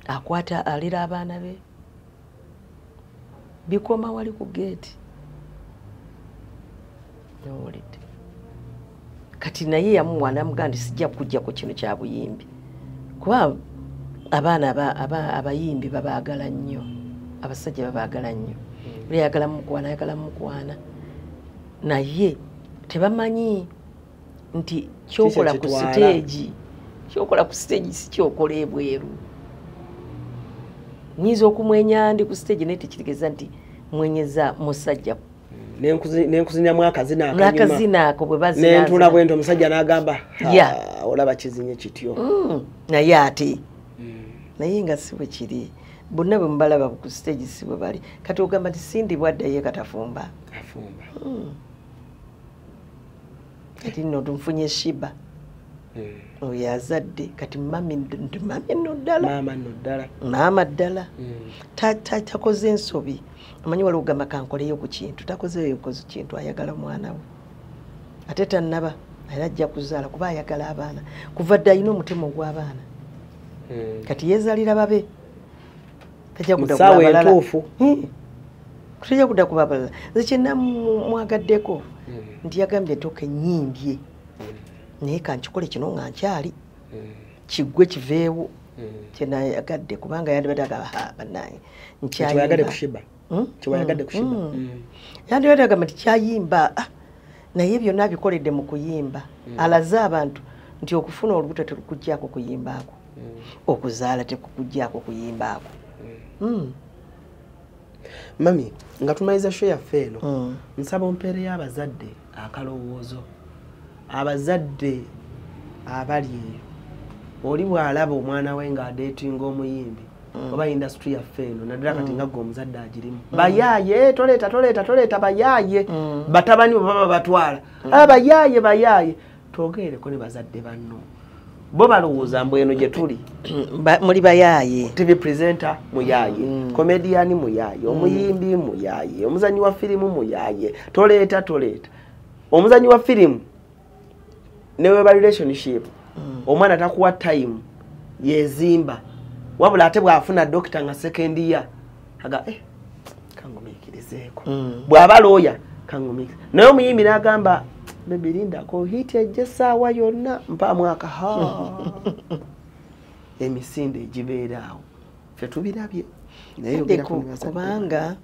akwata alera abaana be, bikoma wali ku geeti. Nowulidde. Kati naye yamuwa n'amugamba nti sijja kujjako kino kya buyimbi. Kuba abaana abayimbi babaagala nnyo, abasajja babaagala nnyo. Oli ayagala mukwana, ayagala mukwana. Naye tebamanyi nti kyokola ku siteegi, kyokola ku siteegi si kyokola ebweru. Nnyinza okumwenya ndi ku siteegi naye tekitegeeza nti mwenyeza musajja. Nenkuzinyamu akazina akanyuma. N'akazina ako bwe bazina. Nentula bwe nti omusajja n'agamba olaba kizinye kityo. Naye ate naye nga si bwe kiri. Bonna bwe mubalaba ku siteegi si bwe bali. Kati ogamba nti Cindy bw'addayo katafumba. Afumba. Kati nno tunfunye Shiba. Oyo azadde kati mami nno ddala. Maama nno ddala. Maama ddala. Takoze ensobi. Amanyi waliwo ogamba kankoleyo ku kintu, takozeeyo ku kintu, ayagala mwana we. Ate tannaba, era ajja kuzaala kuba ayagala abaana. Kuva dda alina omutima ogw'abaana. Kati yeezaalira babe. Tajja kudda ku balala. Tajja kudda ku balala. Nze kye namwagaddeko nti yagambye nti okay nnyimbye. Naye kankikole kino nga nkyali. Kiggwe kiveewo. Kye nayagadde kubanga yandibadde agamba bannange nkyayimba. Ku Shiba. Kyewayagadde ku Shiba. Yandibadde agamba nti kyayimba naye byonna abikoledde mu kuyimba. Alaze abantu nti okufuna olubuto tekukuggyako kuyimbaako. Okuzaala tekukuggyako kuyimbaako. Mami, nga tumaliza show yaffe eno, nsaba ompeereyo abazadde akalowoozo. Abazadde abali eyo, oli bw'alaba omwana we ng'adeetinga omuyimbi oba industry yaffe eno, naddala kati nga ggwe omuzadde agirimu, bayaaye toleeta toleeta toleeta bayaaye, batabani bwe baba batwala, bayaaye bayaaye. Twogereko ne bazadde banno Bo balowooza mbu eno gye tuli muli bayaaye. TV presenter muyaaye, comedian muyaaye, omuyimbi muyaaye, omuzanyi wa firimu muyaaye. Toleeta. Omuzanyi wa firimu ne weba relationship, omwana takuwa time yezimba. Wabula ate bw'afuna doctor nga second year aga kangumiikirizeeko. Bw'aba lawyer kangumiikirize. Naye omuyimbi n'agamba baby lindako hit ejja essaawa yonna mpa mwaka ha. Emisinde egibeera awo ffe tubirabye. Naye kubanga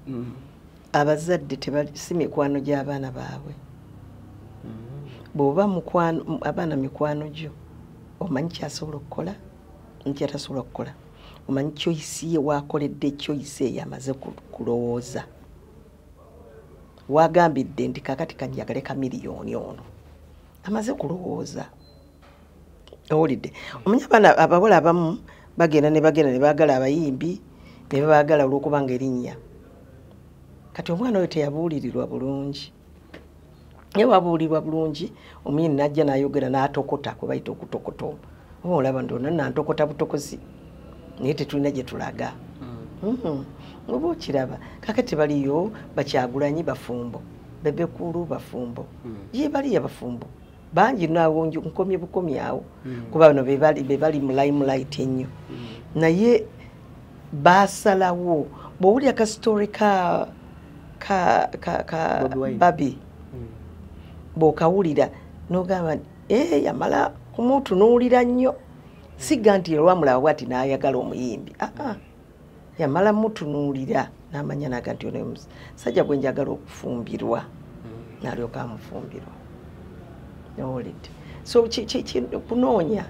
abazadde si mikwano gy'abaana baabwe. Bw'oba abaana mikwano gyo, omanyi ky'asobola okukola nkyatasobola kukola. Omanyi choice ye wakoledde choice ye yamaze kulowooza. Wagambidde nti kakati kanjagale kamiliyoni ono. Amaze kulowooza. Owulidde. Omanyi abaana abawala abamu bagenda ne baagala abayimbi ne babaagala olw'okubanga erinnya. Kati omwana oyo teyabuulirirwa bulungi. Ye wabuulirwa bulungi, omuyini n'ajja n'ayogera n'atokota kwe bayita okutokota. Oba olaba nti ono nantokota butokozi naye tetulina gye tulaga. Oba okiraba kakati baliyo bakyagulanyi bafumbo, bebekulu bafumbo, ye baliyo bafumbo bangi naawo nkomye bukomye awo kuba bano be bali mu limelight ennyo. Naye basalawo bw'owulira ka story ka Babi bw'okawulira n'ogamba yamala kumutunuulira nnyo. Sigga nti olwamulaba bw'ati n'ayagala omuyimbi. Yamala mutunuulira n'amanya n'aga nti ono musajja gwe njagala okufumbirwa, n'alyoka amufumbirwa. Owulidde. So kunoonya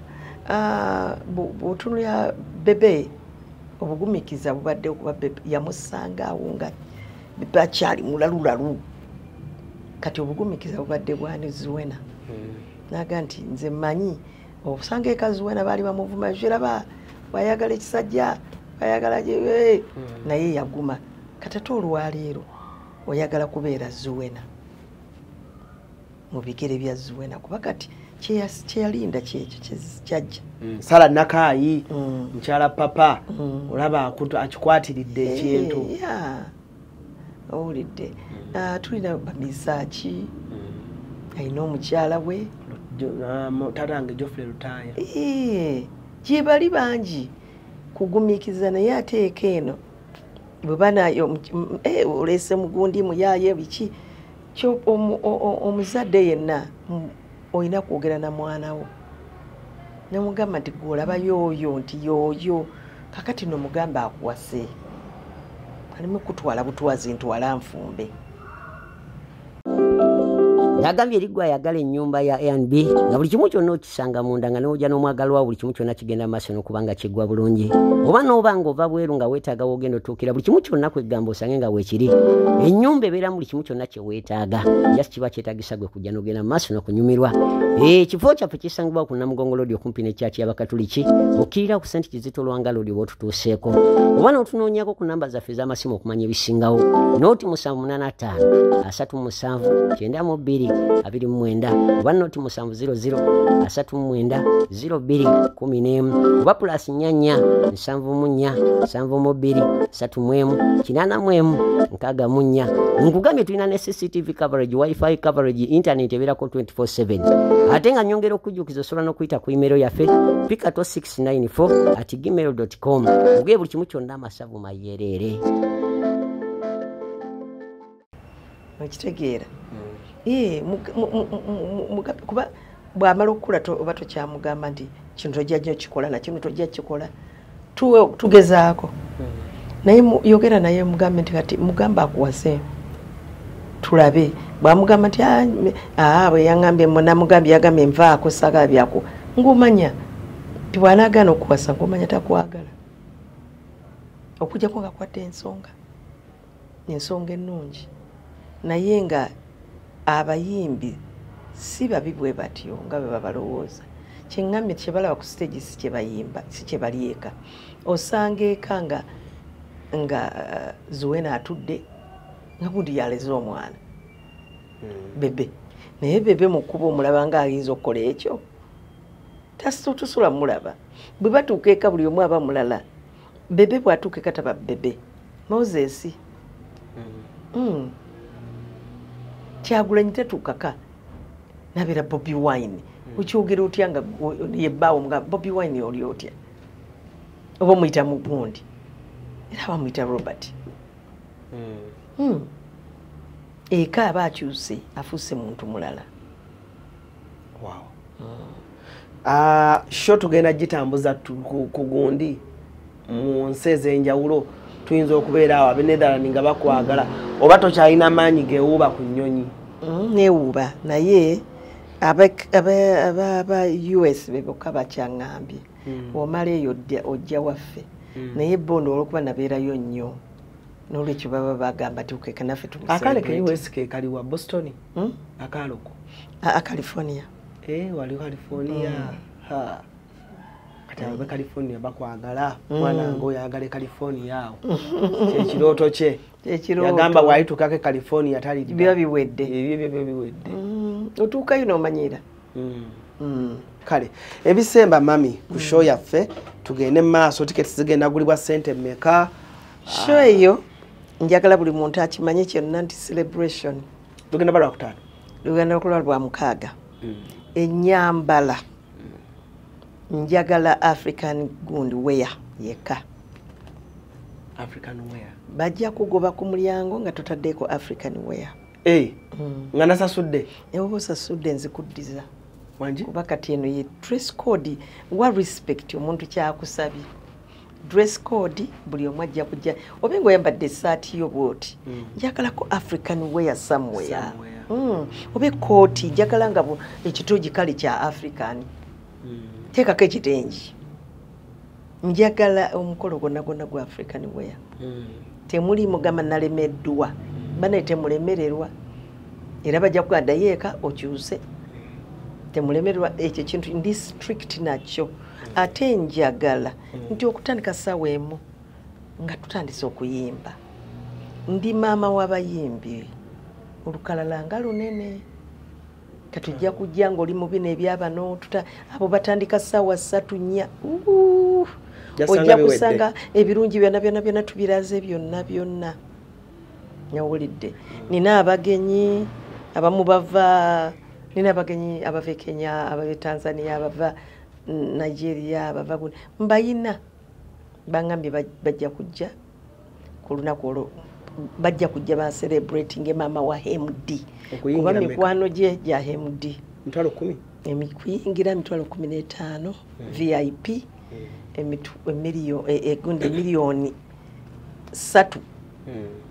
bw'otunuulira Bebe obugumikiza bubadde okuba Bebe yamusanga awo nga Bebe akyali mulalulalu. Kati obugumikiza bubadde bwani Zuena. N'aga nti nze mmanyi osanga eka Zuena baali bamuvuma kiraba bw'ayagala ekisajja ayagala naye yaguma. Kati ate olwaleero oyagala kubeera Zuena mu bigere bya Zuena kuba kati kyeyalinda kyekyo kyajja. Sala Nakaayi mukyala papa olaba akikwatiridde ekintu. Owulidde. Tulina Bamisaaki alina omukyala we tatange Geoffrey Lutaaya. Gye bali bangi kugumiikiriza naye ateeka eno bwe banayo oleese mugundi muyaaye biki omuzadde yenna olina kwogera na mwana wo nemugamba nti gwe olaba yooyo nti yooyo kakati no mugamba akuwase alimu kutwala butwazi ntwala nfumbe. Nagambye eriggwa ayagala ennyumba ya A&B nga buli kimu kyonna okisanga munda nga n'ojja n'omwagalwa buli kimu kyonna kigenda maaso n'okuba nga kiggwa bulungi. Oba n'oba ng'ova bweru nga weetaaga w'ogenda otuukira buli kimu kyonna kwegamba osange nga weekiri. Ennyumba ebeeramu buli kimu kyonna kye weetaaga. Just kiba kyetaagisa gwe kujja n'ogenda maaso n'okunyumirwa. Ekifo kyaffe kisangibwa ku Namugongo Road okumpi ne church y'Abakatuliki, okkirira ku St. Kizito Lwanga Road w'otutuuseeko. Oba n'otunoonyaako ku namba zaffe ez'amasimu okumanya ebisingawo. Nooti 785 37 92 29 oba noti 700 39 02 11 oba plus 44 74 72 31 81 64. Nkugambye tulina ne CCTV coverage, wifi coverage, internet ebeerako 24/7. Ate nga nyongera okujjukiza osobola n'okuyita ku email yaffe pikato694@gmail.com. Ogeye buli kimu kyonna amasavu mayereere. Okitegeera. Kuba bw'amala okukula oba tokyamugamba nti kino tojja nnyo kikola na kino tojja kikola, tugezaako. Naye yogera naye mugambe nti kati mugamba akuwase tulabe. Bw'amugamba nti bwe yaŋŋambye namugambye yagambye nvaako saagala byako, ng'omanya nti bw'anaagaana okuwasa ng'omanya takwagala. Okuggyako ng'akwata ensonga ennungi. Naye nga abayimbi si babi bwe batyo nga bwe babalowooza. Kyeŋŋambye kye balaba ku stage si kye bayimba, si kye bali eka. Osanga eka nga Zuena atudde nga gundi yaleze omwana Bebe. Naye Bebe mu kkubo omulaba nga ayinza okukola ekyo. Tusula mulaba. Bwe batuuka eka buli omu aba mulala. Bebe bw'atuuka eka taba Bebe. Moses. Kyagulanyi tatuukaka. Nabeera Bobi Wine. Okyogera otya nga yebbaawo nga Bobi Wine oli otya? Oba omuyita mugundi. Era bamuyita Robert. Eka aba akyuse afuuse muntu mulala. Wow. Show tugenda gitambuza ku gundi mu nsi ez'enjawulo tuyinza okubeera awo ab'e nga bakwagala oba tokyalina maanyi gewuuba ku nnyonyi. Neewuuba naye aba US be bokka bakyaŋŋambye omala eyo ojja waffe naye bo ndo olwokuba nabeerayo nnyo n'olwekyo baba bagamba nti okay naffe tumuakale ke US ke kaliwa Boston akaloko California. Wali California. Ha. Kati abe California bakwagala mwana ngo yagale California awo. Kyekirooto kye. Yagamba bw'alitukako California tali biba biwedde. Ebyo biwedde. Otuukayo n'omanyira. Kale ebisemba mami ku show yaffe tugende mu maaso tickets zigenda gulibwa ssente mmeka? Show eyo njagala buli muntu akimanye kyonna nti celebration. Tugenda balwa kutaano. Lugenda kulwa lwa mukaaga. Ennyambala njagala African gundi wear yekka. African wear. Bajja kugoba ku mulyango nga totaddeko African wear. Nga nasasudde. Oba osasudde nzikuddiza. Wangi? Kuba kati eno ye dress code wa respect omuntu kyakusabye. Dress code buli omu ajja kujja oba ng'oyambadde essaati yo bw'oti. Njagalako African wear somewhere. Oba ekkooti njagala nga ekitogi kale kya African. Teekako ekitengi. Njagala omukolo gwonna gwonna gwa African wear. Temuli mugamba nalemeddwa. Banaye temulemererwa. Era bajja kugamba yeeka okyuse. Temulemererwa ekyo kintu ndi strict nakyo. Ate njagala nti okutandika ssaawa emu nga tutandise okuyimba. Ndi maama w'abayimbi. Olukalala nga lunene. Katujja kujja ng'oli mu bino ebyabano abo batandika ssaawa 3 4. Ojja kusanga ebirungi byonna byonna byonna tubiraze byonna byonna. Nyawulidde. Nina abagenyi abamu bava, nina abagenyi abava e Kenya, abava e Tanzania, abava Nigeria, abava mbayina. Bangambye bajja kujja ku lunaku olwo. Bajja kujja ba celebrating maama wa MD. Kuba mikwano gye gya MD. 10,000? Kuyingira 15,000 VIP egundi 3,000,000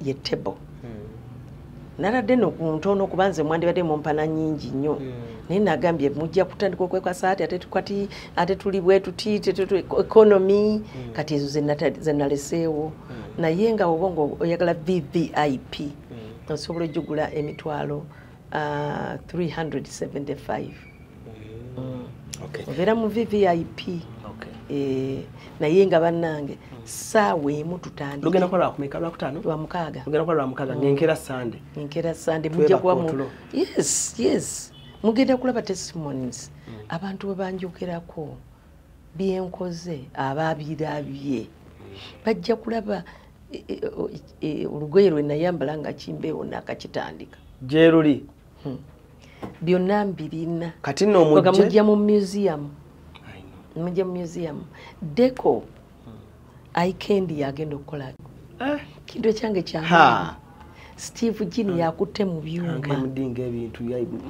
ye table. Naladde no ku ntono kubanze mwandibadde mu mpana nnyingi nnyo. Naye nagambye mujja kutandika okwekwasa ate tukwati ate tuli bwe tuti economy kati ezo ze naleseewo. Naye nga obongo oyagala VVIP osobola ojugula emitwalo 375. Okay. Obeera mu VVIP. Okay. Naye nga bannange ssaawa emu tutandike. Lugenda kukola lwakumeka lwakutaano? Lwa mukaaga. Lugenda kukola lwa mukaaga ng'enkeera Sunday. Enkeera Sunday mujja kuba mu Yes, yes. Mugenda kulaba testimonies. Abantu bwe banjogerako byenkoze ababirabye. Bajja kulaba olugoye lwe nayambala nga kimbeewo nakakitandika. Gye luli? Byonna mbirina. Kati nno mujje? Mujja mu museum. Mujja mu museum. Deco Ikendi yagenda okukola. Kintu ekyange kya Steve Jean yakutte mu byuma. Mudinga ebintu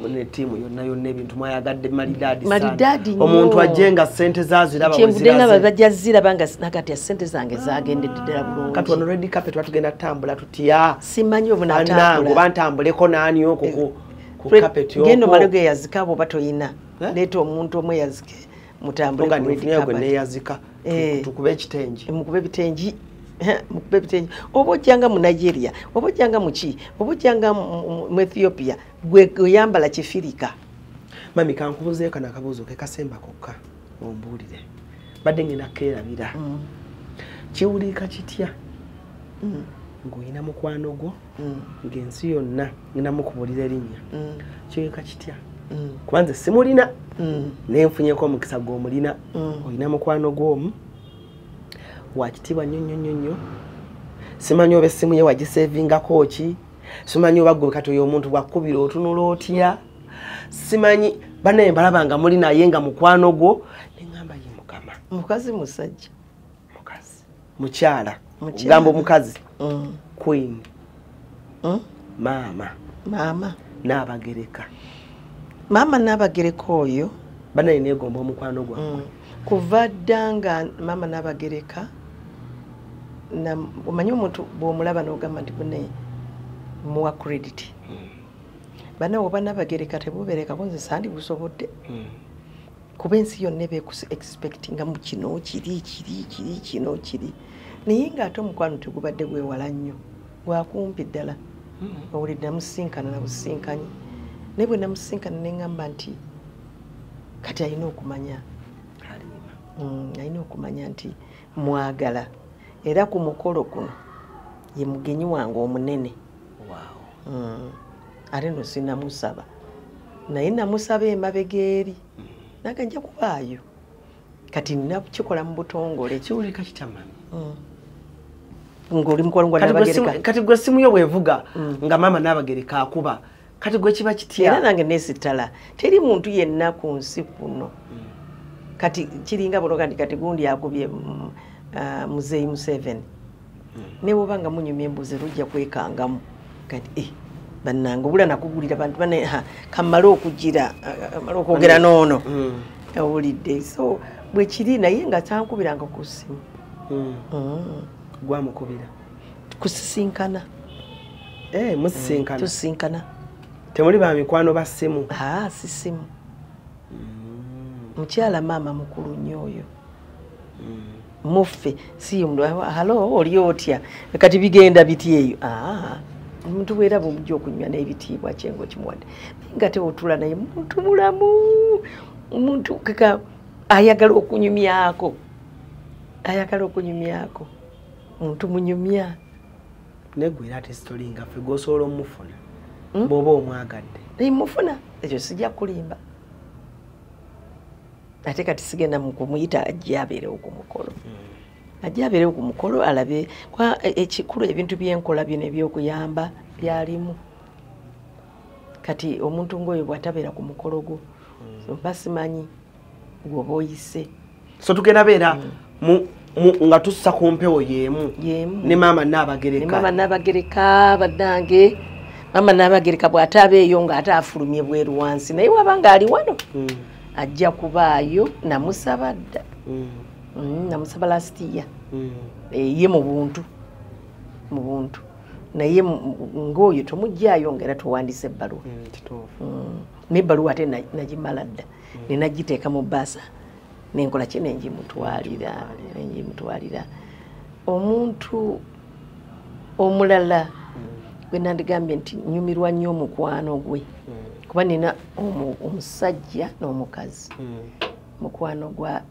ne tiimu yonna yonna ebintu mwayagadde malidaadi sana. Malidaadi nnyo. Omuntu ajje ssente zaaziraba bwe ziraze. Kyenvudde nga bajja ziraba nga nakati ssente zange zaagendedde ddala bulungi. Kati wano red carpet batugenda tutambula tutya. Simanyi obu natambula. Nange oba ntambuleko naani okwo ku carpet yokwo. Genda omale geeyazika abo oba toyina. Leeta omuntu omu eyazike mutambule ku red carpet. Neyazika tukube ekitengi. Mukube ebitengi. Mukube ebitengi. Oba ojjanga mu Nigeria, oba ojjanga mu ki, oba ojjanga mu Ethiopia, gwe oyambala kifirika. Mami kankubuzeeko kano akabuuzo ke kasemba kokka ombuulire. Badde ngenda keerabira. Kiwulika kitya ng'olina mukwano gwo ng'ensi yonna ngenda mukubuulira erinnya. Kiwulika kitya? Kuba nze simulina. Naye nfunyeko omukisa gw'omulina. Olina mukwano gw'omu wakitiibwa nnyo nnyo nnyo nnyo. Simanyi oba essimu ye wagisevingako ki, simanyi oba gwe kati oyo omuntu bwakubira otunula otya, simanyi bannaye mbalaba nga muli naye nga mukwano gwo, ne ŋŋamba ye Mukama. Mukazi musajja? Mukazi. Mukyala. Gamba omukazi. Queen. Maama. Maama. Naabagereka. Maama Naabagereka oyo. Bannaye neegomba omukwano gwammwe. Kuva dda nga maama Naabagereka, omanyi omuntu bw'omulaba n'ogamba nti bune muwa credit. Bana oba Naabagereka tebubeerekako nze sandi busobodde. Kuba ensi yonna eba expectinga mu kino kiri kiri kiri kino kiri. Naye ng'ate omukwano tegubadde gwewala nnyo, gwakumpi ddala. Owulidde namusinkana nabusinkanyi. Naye bwe namusinkana ne ŋŋamba nti kati alina okumanya. Alina okumanya nti mwagala. Era ku mukolo guno ye mugenyi wange omunene. Ate nno sinamusaba. Naye namusaba emabega eri. Nange nja kubaayo. Kati nina kukikola mu butongole. Kiwulirika kitya mami? Ng'oli mukwano gwa Naabagereka. Kati gwe essimu yo bw'evuga nga maama Naabagereka akuba, kati gwe kiba kitya? Era nange neesittala. Teri muntu yenna ku nsi kuno. Kati kiringa buloga nti kati gundi akubye Muzeeyi Museveni. Ne bw'oba nga munyumya embuzi lujja kwekangamu. Kati bannange obula nakugulira bantu bane kammale okugira kamale okwogera n'ono. Owulidde. So bwe kiri naye nga tankubiranga ku ssimu. Gwamukubira? Kusisinkana. Musisinkana. Tusisinkana. Temuli ba mikwano ba ssimu? Si ssimu. Mukyala maama mukulu nnyo oyo. Muffe si omuntu halo oli otya kati bigenda biti eyo. Omuntu bwera bw'omujja okunywa n'ebitiibwa kyengo kimuwadde. Naye nga teotula naye muntu mulamu, omuntu kaka ayagala okunyumyako. Ayagala okunyumyako. Omuntu munyumya. Naye gwe era ate sitori nga ffe gw'osobola omufuna. Bw'oba omwagadde. Naye mufuna, ekyo sijja kulimba. Ate kati sigenda mu kumuyita ajje abeerewo ku mukolo. Ajje abeerewo ku mukolo alabe kwa ekikulu ebintu byenkola bino ebyokuyamba byalimu. Kati omuntu ng'oyo bw'atabeera ku mukolo gwo, mba simanyi gw'oba oyise. So tugenda beera nga tussa ku mpewo y'emu. Ne maama Naabagereka. Ne maama Naabagereka bannange. Maama Naabagereka bw'ataaba eyo ng'ate afulumye bweru wansi. Naye waba ng'ali wano. Ajja kubaayo namusaba dda. Namusaba last year. Ye mu buntu. Mu buntu. Naye ng'oyo tomuggyaayo ng'era towandiise ebbaluwa. N'ebbaluwa ate nagimala dda. Ne nagiteeka mu bbaasa. Nenkola ki nengimutwalira. Nengimutwalira. Omuntu omulala gwe nandigambye nti nnyumirwa nnyo omukwano gwe. Kuba nina omusajja n'omukazi. Mukwano gwa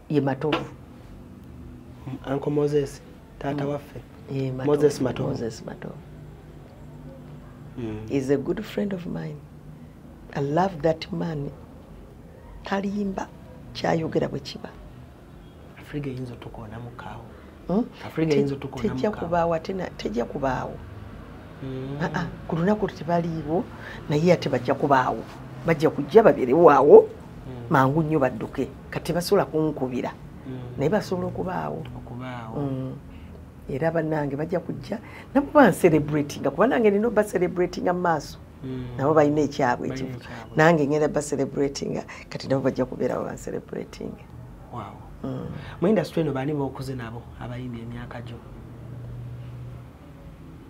ye Matovu. Uncle Moses, taata waffe. Moses Matovu. Moses Matovu. Is a good friend of mine. I love that man. Talimba kyayogera bwe kiba. Afriga eyinza otukoona mukaawo. Afriga eyinza otukoona mukaawo. Tejja kubaawo ate tejja kubaawo. Ku lunaku tebaliiwo naye ate bajja kubaawo. Bajja kujja babeerewo awo mangu nnyo badduke. Kati tebasobola kunkubira. Naye basobola okubaawo. Era bannange bajja kujja nabo bancelebratinga kuba nange nina obacelebratinga mu maaso. Nabo balina ekyabwe ekifo. Nange ngenda bacelebratinga kati nabo bajja kubeerawo bancelebratinga. Mu industry eno baani b'okuze nabo abayimbi emyaka gyo?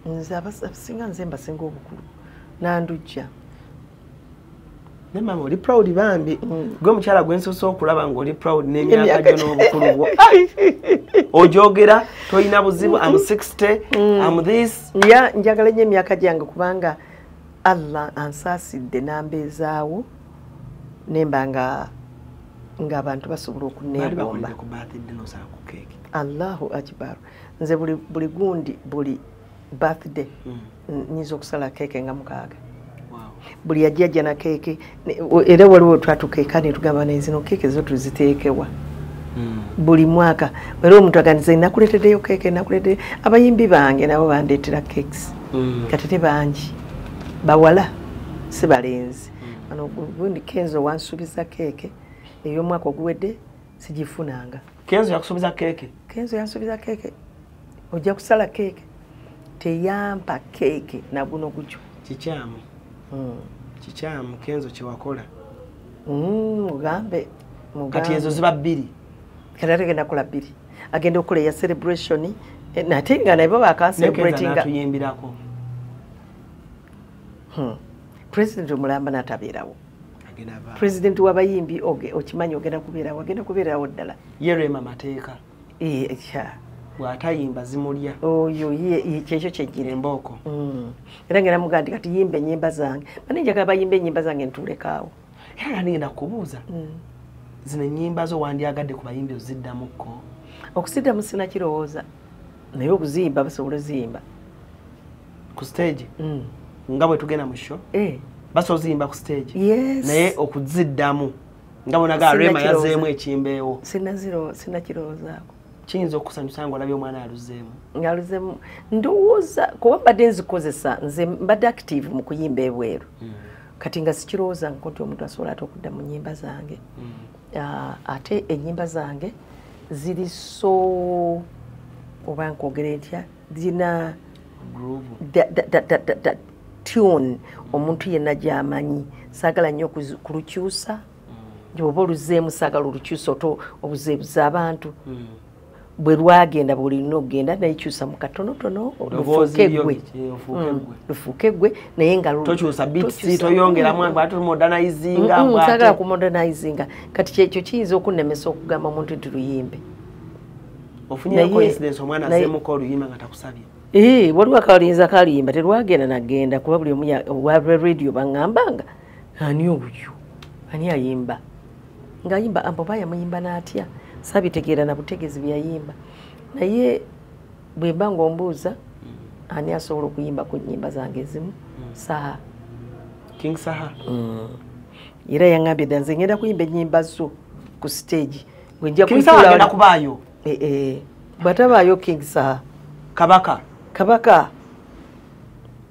Nze abasinga nze mbasinga obukulu. Nandujja. Ne mama oli proud bambi. Gwe mukyala gwe nsoose okulaba ng'oli proud n'emyaka gyo n'obukulu bwo. Ojogera toyina buzibu. I'm 60, I'm this. Njagala nnyo emyaka gyange kubanga Allah ansaasidde n'ambeezaawo nemba nga ng'abantu basobola okunneegomba. Allahu akbar. Nze buli gundi buli birthday nyinza okusala keeke nga 6. Buli yajja na keeke, era waliwo twatukeeka ne tugamba naye zino keeke zo tuziteekewa. Buli mwaka era omuntu aganiza nakuleeteddeyo keeke, nakuleetedde. Abayimbi bange nabo bandeetera cakes. Kati te bangi bawala si balenzi. Wano gundi Kenzo wansuubiza keeke ey'omwaka oguwedde sigifunanga. Kenzo yakusuubiza keeke? Kenzo yansuubiza keeke, ojja kusala keeke. Teyampa keeke na guno gujjo. Kikyamu. Kikyamu Kenzo kyewakola. Mugambe. Kati ezo ziba 2. Kati ate agenda kukola 2. Agenda okukola eya celebration, nate nga nabo baka-celebratinga. Tuyimbirako. President omulamba n'atabeerawo. President w'abayimbi okimanyi ogenda kubeerawo, agenda kubeerawo ddala. Ye Rema mateeka. Bw'atayimba zimulya. Oyo ye kyekyo kyennyini. Embooko. Era ngenda mugamba nti kati yimba ennyimba zange. Bane njagala bayimbe ennyimba zange ntuulekaawo. Era nga ngenda kubuuza. Zino ennyimba zo wandyagadde ku bayimbi oziddamukko? Okuziddamu sinakirowooza. Naye okuziyimba basobola oziyimba. Ku stage? Nga bwe tugenda mu show? Basobola oziyimba ku stage? Yes. Naye okuziddamu nga bonaga Rema yazzeemu ekimbeewo. Sinakirowoozaako. Kiyinza okukusanyusa ng'olabye omwana aluzeemu? Ng'aluzeemu. Ndowooza kuba mbadde nzikozesa, nze mbadde active mu kuyimba ebweru. Kati nga sikirowooza nti omuntu asobola ate okudda mu nnyimba zange. Ate ennyimba zange ziri so, oba nkwogere ntya, zirina tune omuntu yenna gy'amanyi. Saagala nnyo kulukyusa. Oba oluzeemu saagala olukyusa oto obuzeebuza abantu. Bwe lwagenda bw'olina okugenda naye kyusa mu katonotono lufuuke ggwe. Lufuuke ggwe naye nga tokyusa beats, toyongeramu ate modernizinga. Saagala kumodernizinga. Kati kyekyo kiyinza okunnemesa okugamba omuntu nti luyimbe. Ofunyeyo coincidence omwana azzeemuko oluyimba nga takusabye? Waliwo akalinza kaluyimba terwagenda nagenda kuba buli omu wa radio baŋŋambanga ani oyo ani ayimba ng'ayimba amboba yamuyimba n'atya. Sabitegeera na butegeezi bye yayimba. Naye bwe mba ng'ombuuza ani asobola okuyimba ku nnyimba zange ezimu, Saha. King Saha. Era yaŋŋambye dda nze ngenda kuyimba ennyimba zo ku stage. King Saha agenda kubaayo? Bw'atabaayo King Saha. Kabaka? Kabaka.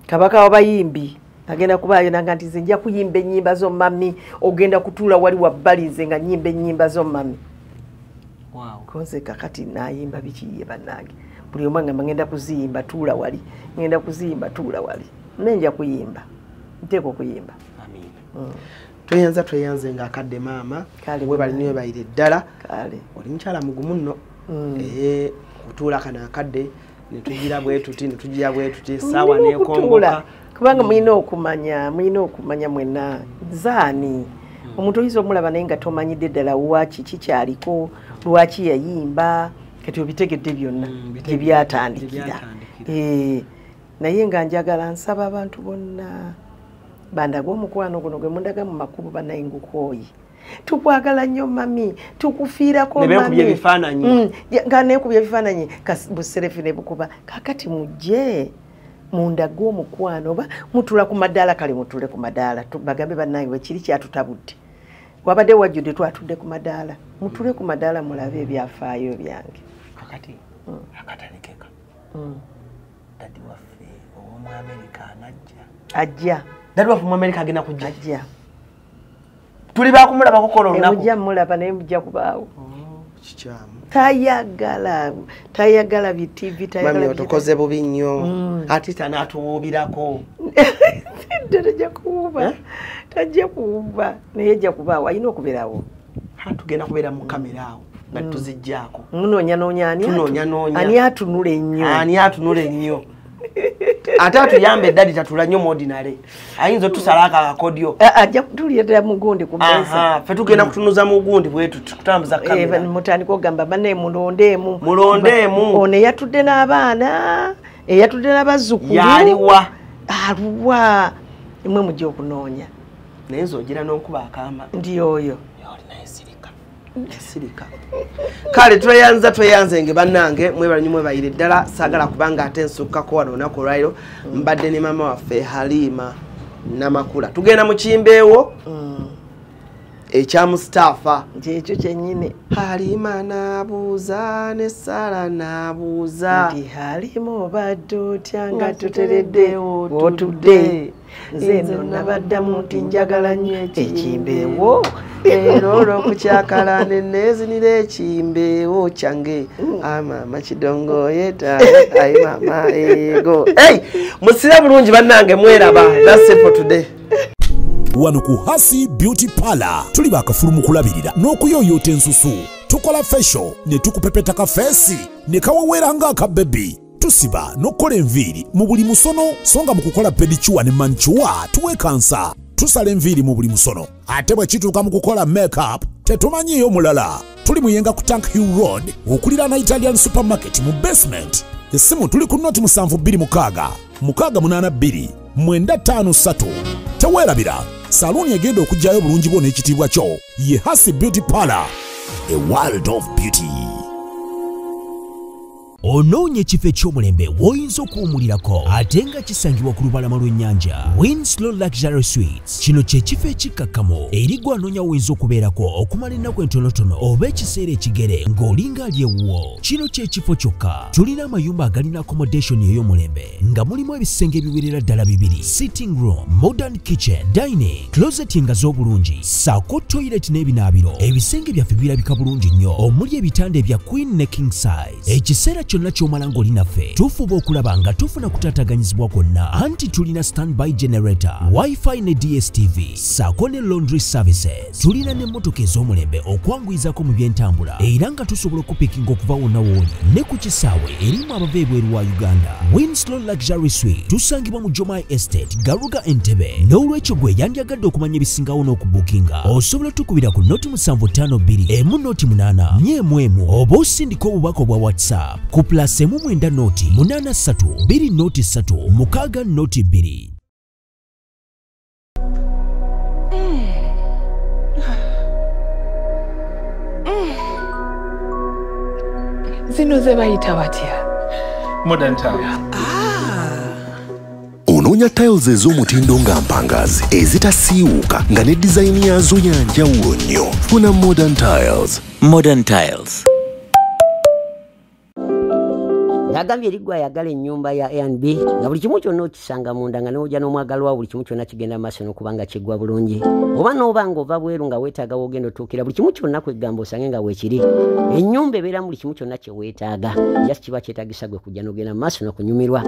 Kabaka w'abayimbi. Agenda kubaayo nanga nti nze nja kuyimba ennyimba zo mami, ogenda kutuula wali wabbali nze nga nnyimba ennyimba zo mami. Konze kakati nayimba biki ye bannange. Buli omu angamba ngenda kuziyimba tuula wali, ngenda kuziyimba tuula wali. Naye nja kuyimba. Nteekwa okuyimba. Amiina. Tweyanza tweyanze nga akadde maama. Webale nnyo webalire ddala. Oli mukyala mugumu nno. Kutuula kano akadde ne tugira bwe tuti ne tugira bwe tuti essaawa n'ekongoka. Kubanga mulina okumanya mwenna nzaani. Omuntu oyinza omulaba naye nga tomanyidde ddala waki kikyaliko, lwaki yayimba, kati obitegedde byonna gye byatandikira. Naye nga njagala nsaba abantu bonna bandaga omukwano guno gwe mundaga mu makubo bannaye ngukooye. Tukwagala nnyo mami, tukufiirako mami. Ne beekubya ebifaananyi. Nga neekubya ebifaananyi buserefu ne bukuba. Kaakati mujje mundage omukwano oba mutula ku madaala, kale mutule ku madaala bagambe bannange bwe kiri kyatutabudde. Wabadde wajjudde twatudde ku madaala. Mutule ku madaala mulabe ebyafaayo byange. Kakati akatalekeka. Dadi waffe ow'omu Amerika anajja. Ajja. Dadi waffe mu Amerika agenda kujja. Ajja. Tuli bakumulaba kukola olunaku. Mujja mulaba naye mujja kubaawo. Kikyamu. Tayagala bi TV, tayagala. Mami otukoze bubi nnyo. Ate tanaatuwuubirako. Tajja kuwuuba. Tajja kuwuuba. Naye ajja kubaawo, alina okubeerawo. Tugenda kubeera mu kamera awo nga tuzijjaako. Munoonyanoonya ani? Tunoonyanoonya. Ani atunula ennyo? Ani atunula ennyo? Ate atuyambe eddadi tatula nnyo mu ordinary. Ayinza otusala akakodyo. Ajja kutuleetera mugundi ku mmeeza. Ffe tugenda kutunuza mugundi bwe tuti kutambuza kamera. Mutandika okugamba bannaye mulondeemu. Mulondeemu. Ono eyatudde n'abaana, eyatudde n'abazzukulu. Yaliwa. Aluwa. Mmwe mujja okunoonya. Naye nze ogira n'onkuba akaama. Ndi oyo. Naye sirika. Sirika. Kale tweyanza tweyanzenge bannange mwebale nnyo mwebayire ddala. Saagala kubanga ate nsukkako wano olunaku olwaleero. Mbadde ne maama waffe Halima Namakula. Tugenda mu kimbeewo ekya Mustafa. Kyekyo kyennyini. Halima n'abuuza ne Sara n'abuuza nti Halima obadde otya nga tutereddewo otudde, nze nno nabaddamu nti njagala nnyo ekimbeewo era olw'okukyakala ne neezinira ekimbeewo kyange. Maama kidongo yeta ayi maama ego. Hey, musire bulungi bannange mweraba. That's it for today. Wano ku Hasi Beauty Parlor tuli bakafulu mu kulabirira n'okuyoyota ensusu. Tukola facial ne tukupepeta ka feesi ne kawewera nga akabebi. Tusiba n'okukola enviiri mu buli musono, so nga mu kukola pedicure ne manicure tuwekansa. Tusala enviiri mu buli musono, ate bwe kituuka mu kukola makeup tetumanyiiyo mulala. Tuli Muyenga ku Tank Hill Road okuliraana Italian Supermarket mu basement. Essimu tuli ku noti 726 682 953. Teweerabira, saluuni egenda okuggyayo bulungi bwo n'ekitiibwa kyo ye Hasi Beauty Parlor, a world of beauty. Onoonya ekifo eky'omulembe w'oyinza okuwummulirako ate nga kisangibwa ku lubalama lw'ennyanja. Winslow Luxury Suites. Kino kye kifo ekikkakkamu eri gwe anoonya w'oyinza okubeerako okumala ennaku entonotono oba ekiseera ekigere ng'olinga ali ewuwo. Kino kye kifo kyokka. Tulina amayumba agalina accommodation ey'omulembe nga mulimu ebisenge ebiwerera ddala bibiri, sitting room, modern kitchen, dining, closet nga z'obulungi, ssaako toilet n'ebinaabiro. Ebisenge byaffe birabika bulungi nnyo omuli ebitanda ebya queen ne king size. Ekiseera kyonna ky'omala ng'oli naffe tufuba okulaba nga tufuna kutaataganyizibwa kwonna, anti tulina standby generator, wifi ne DSTV, ssaako ne laundry services. Tulina n'emmotoka ez'omulembe okwanguyizako mu by'entambula, era nga tusobola okupikinga okuva wonna w'oli ne ku kisaawe erimu abava ebweru wa Uganda. Winslow Luxury Suite tusangibwa mu Jomai Estate, Garuga, Entebbe. N'olwekyo gwe yandyagadde okumanya ebisingawo n'okubukinga, osobola tukubira ku noti 752 emu noti 8 4 oba osindika obubaka obwa WhatsApp ku plus 9 noti 83 2 noti 3 6 noti 2. Zino ze bayita batya? Modern Tiles. Onoonya tiles ez'omutindo nga mpangazi ezitasiiwuuka nga ne dizayini yaazo ya njawulo nnyo. Funa Modern Tiles. Modern Tiles. Nagambye eri gwe ayagala ennyumba ya A&B nga buli kimu kyonna okisanga munda, nga n'ojja n'omwagalwa buli kimu kyonna kigenda mu maaso n'okuba nga kiggwa bulungi, oba n'oba ng'ova bweru nga weetaaga w'ogenda otuukira buli kimu kyonna kwegamba osange nga weekiri. Ennyumba ebeeramu buli kimu kyonna kye weetaaga, just kiba kyetaagisa gwe kujja n'ogenda mu maaso n'okunyumirwa.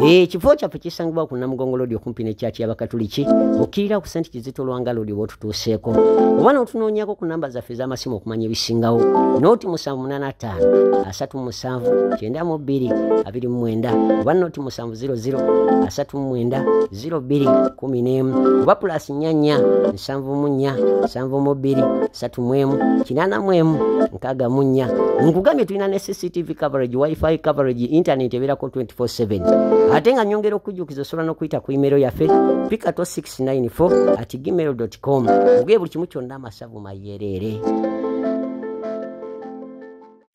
Ekifo kyaffe kisangibwa ku Namugongo Road okumpi ne kyaki y'Abakatuliki, okkirira ku St. Kizito Lwanga Road oba otutuuseeko, oba n'otunoonyaako ku namba zaffe ez'amasimu okumanya ebisingawo, noti 785 37 92 29 oba noti 700 39 02 11 oba plus 44 74 72 31 81 64. Nkugambye tulina ne CCTV coverage, wifi coverage, internet ebeerako 24/7. Ate nga nyongera okujjukiza osobola n'okuyita ku email yaffe pikato694@gmail.com. Ogeye buli kimu kyonna amasavu mayereere.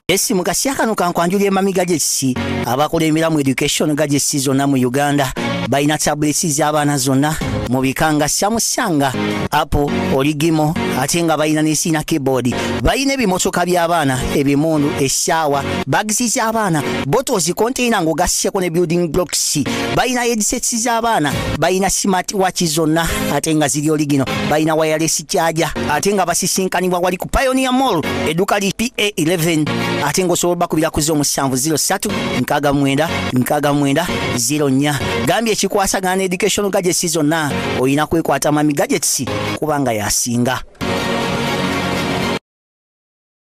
Esi mu kaseera kano kankwanjulira Mami Gadgets abakulembera mu education gadgets zonna mu Uganda. Balina tablets z'abaana zonna mu bika nga Samsung, Apple, Origimo, ate nga balina ne sina keyboard. Balina ebimotoka by'abaana, ebimundu, essaawa, bags z'abaana, bottles, container ng'ogasseko ne building blocks. Balina headsets z'abaana, balina smart watch zonna ate nga ziri original. Balina wireless charger ate nga basisinkanibwa wali ku Pioneer Mall, edduka li PA11, ate ng'osobola bakubira ku 0703 69 69 04. Gambye ekikwasagana education gadgets zonna olina kwekwata Mami Gadgets kubanga yasinga.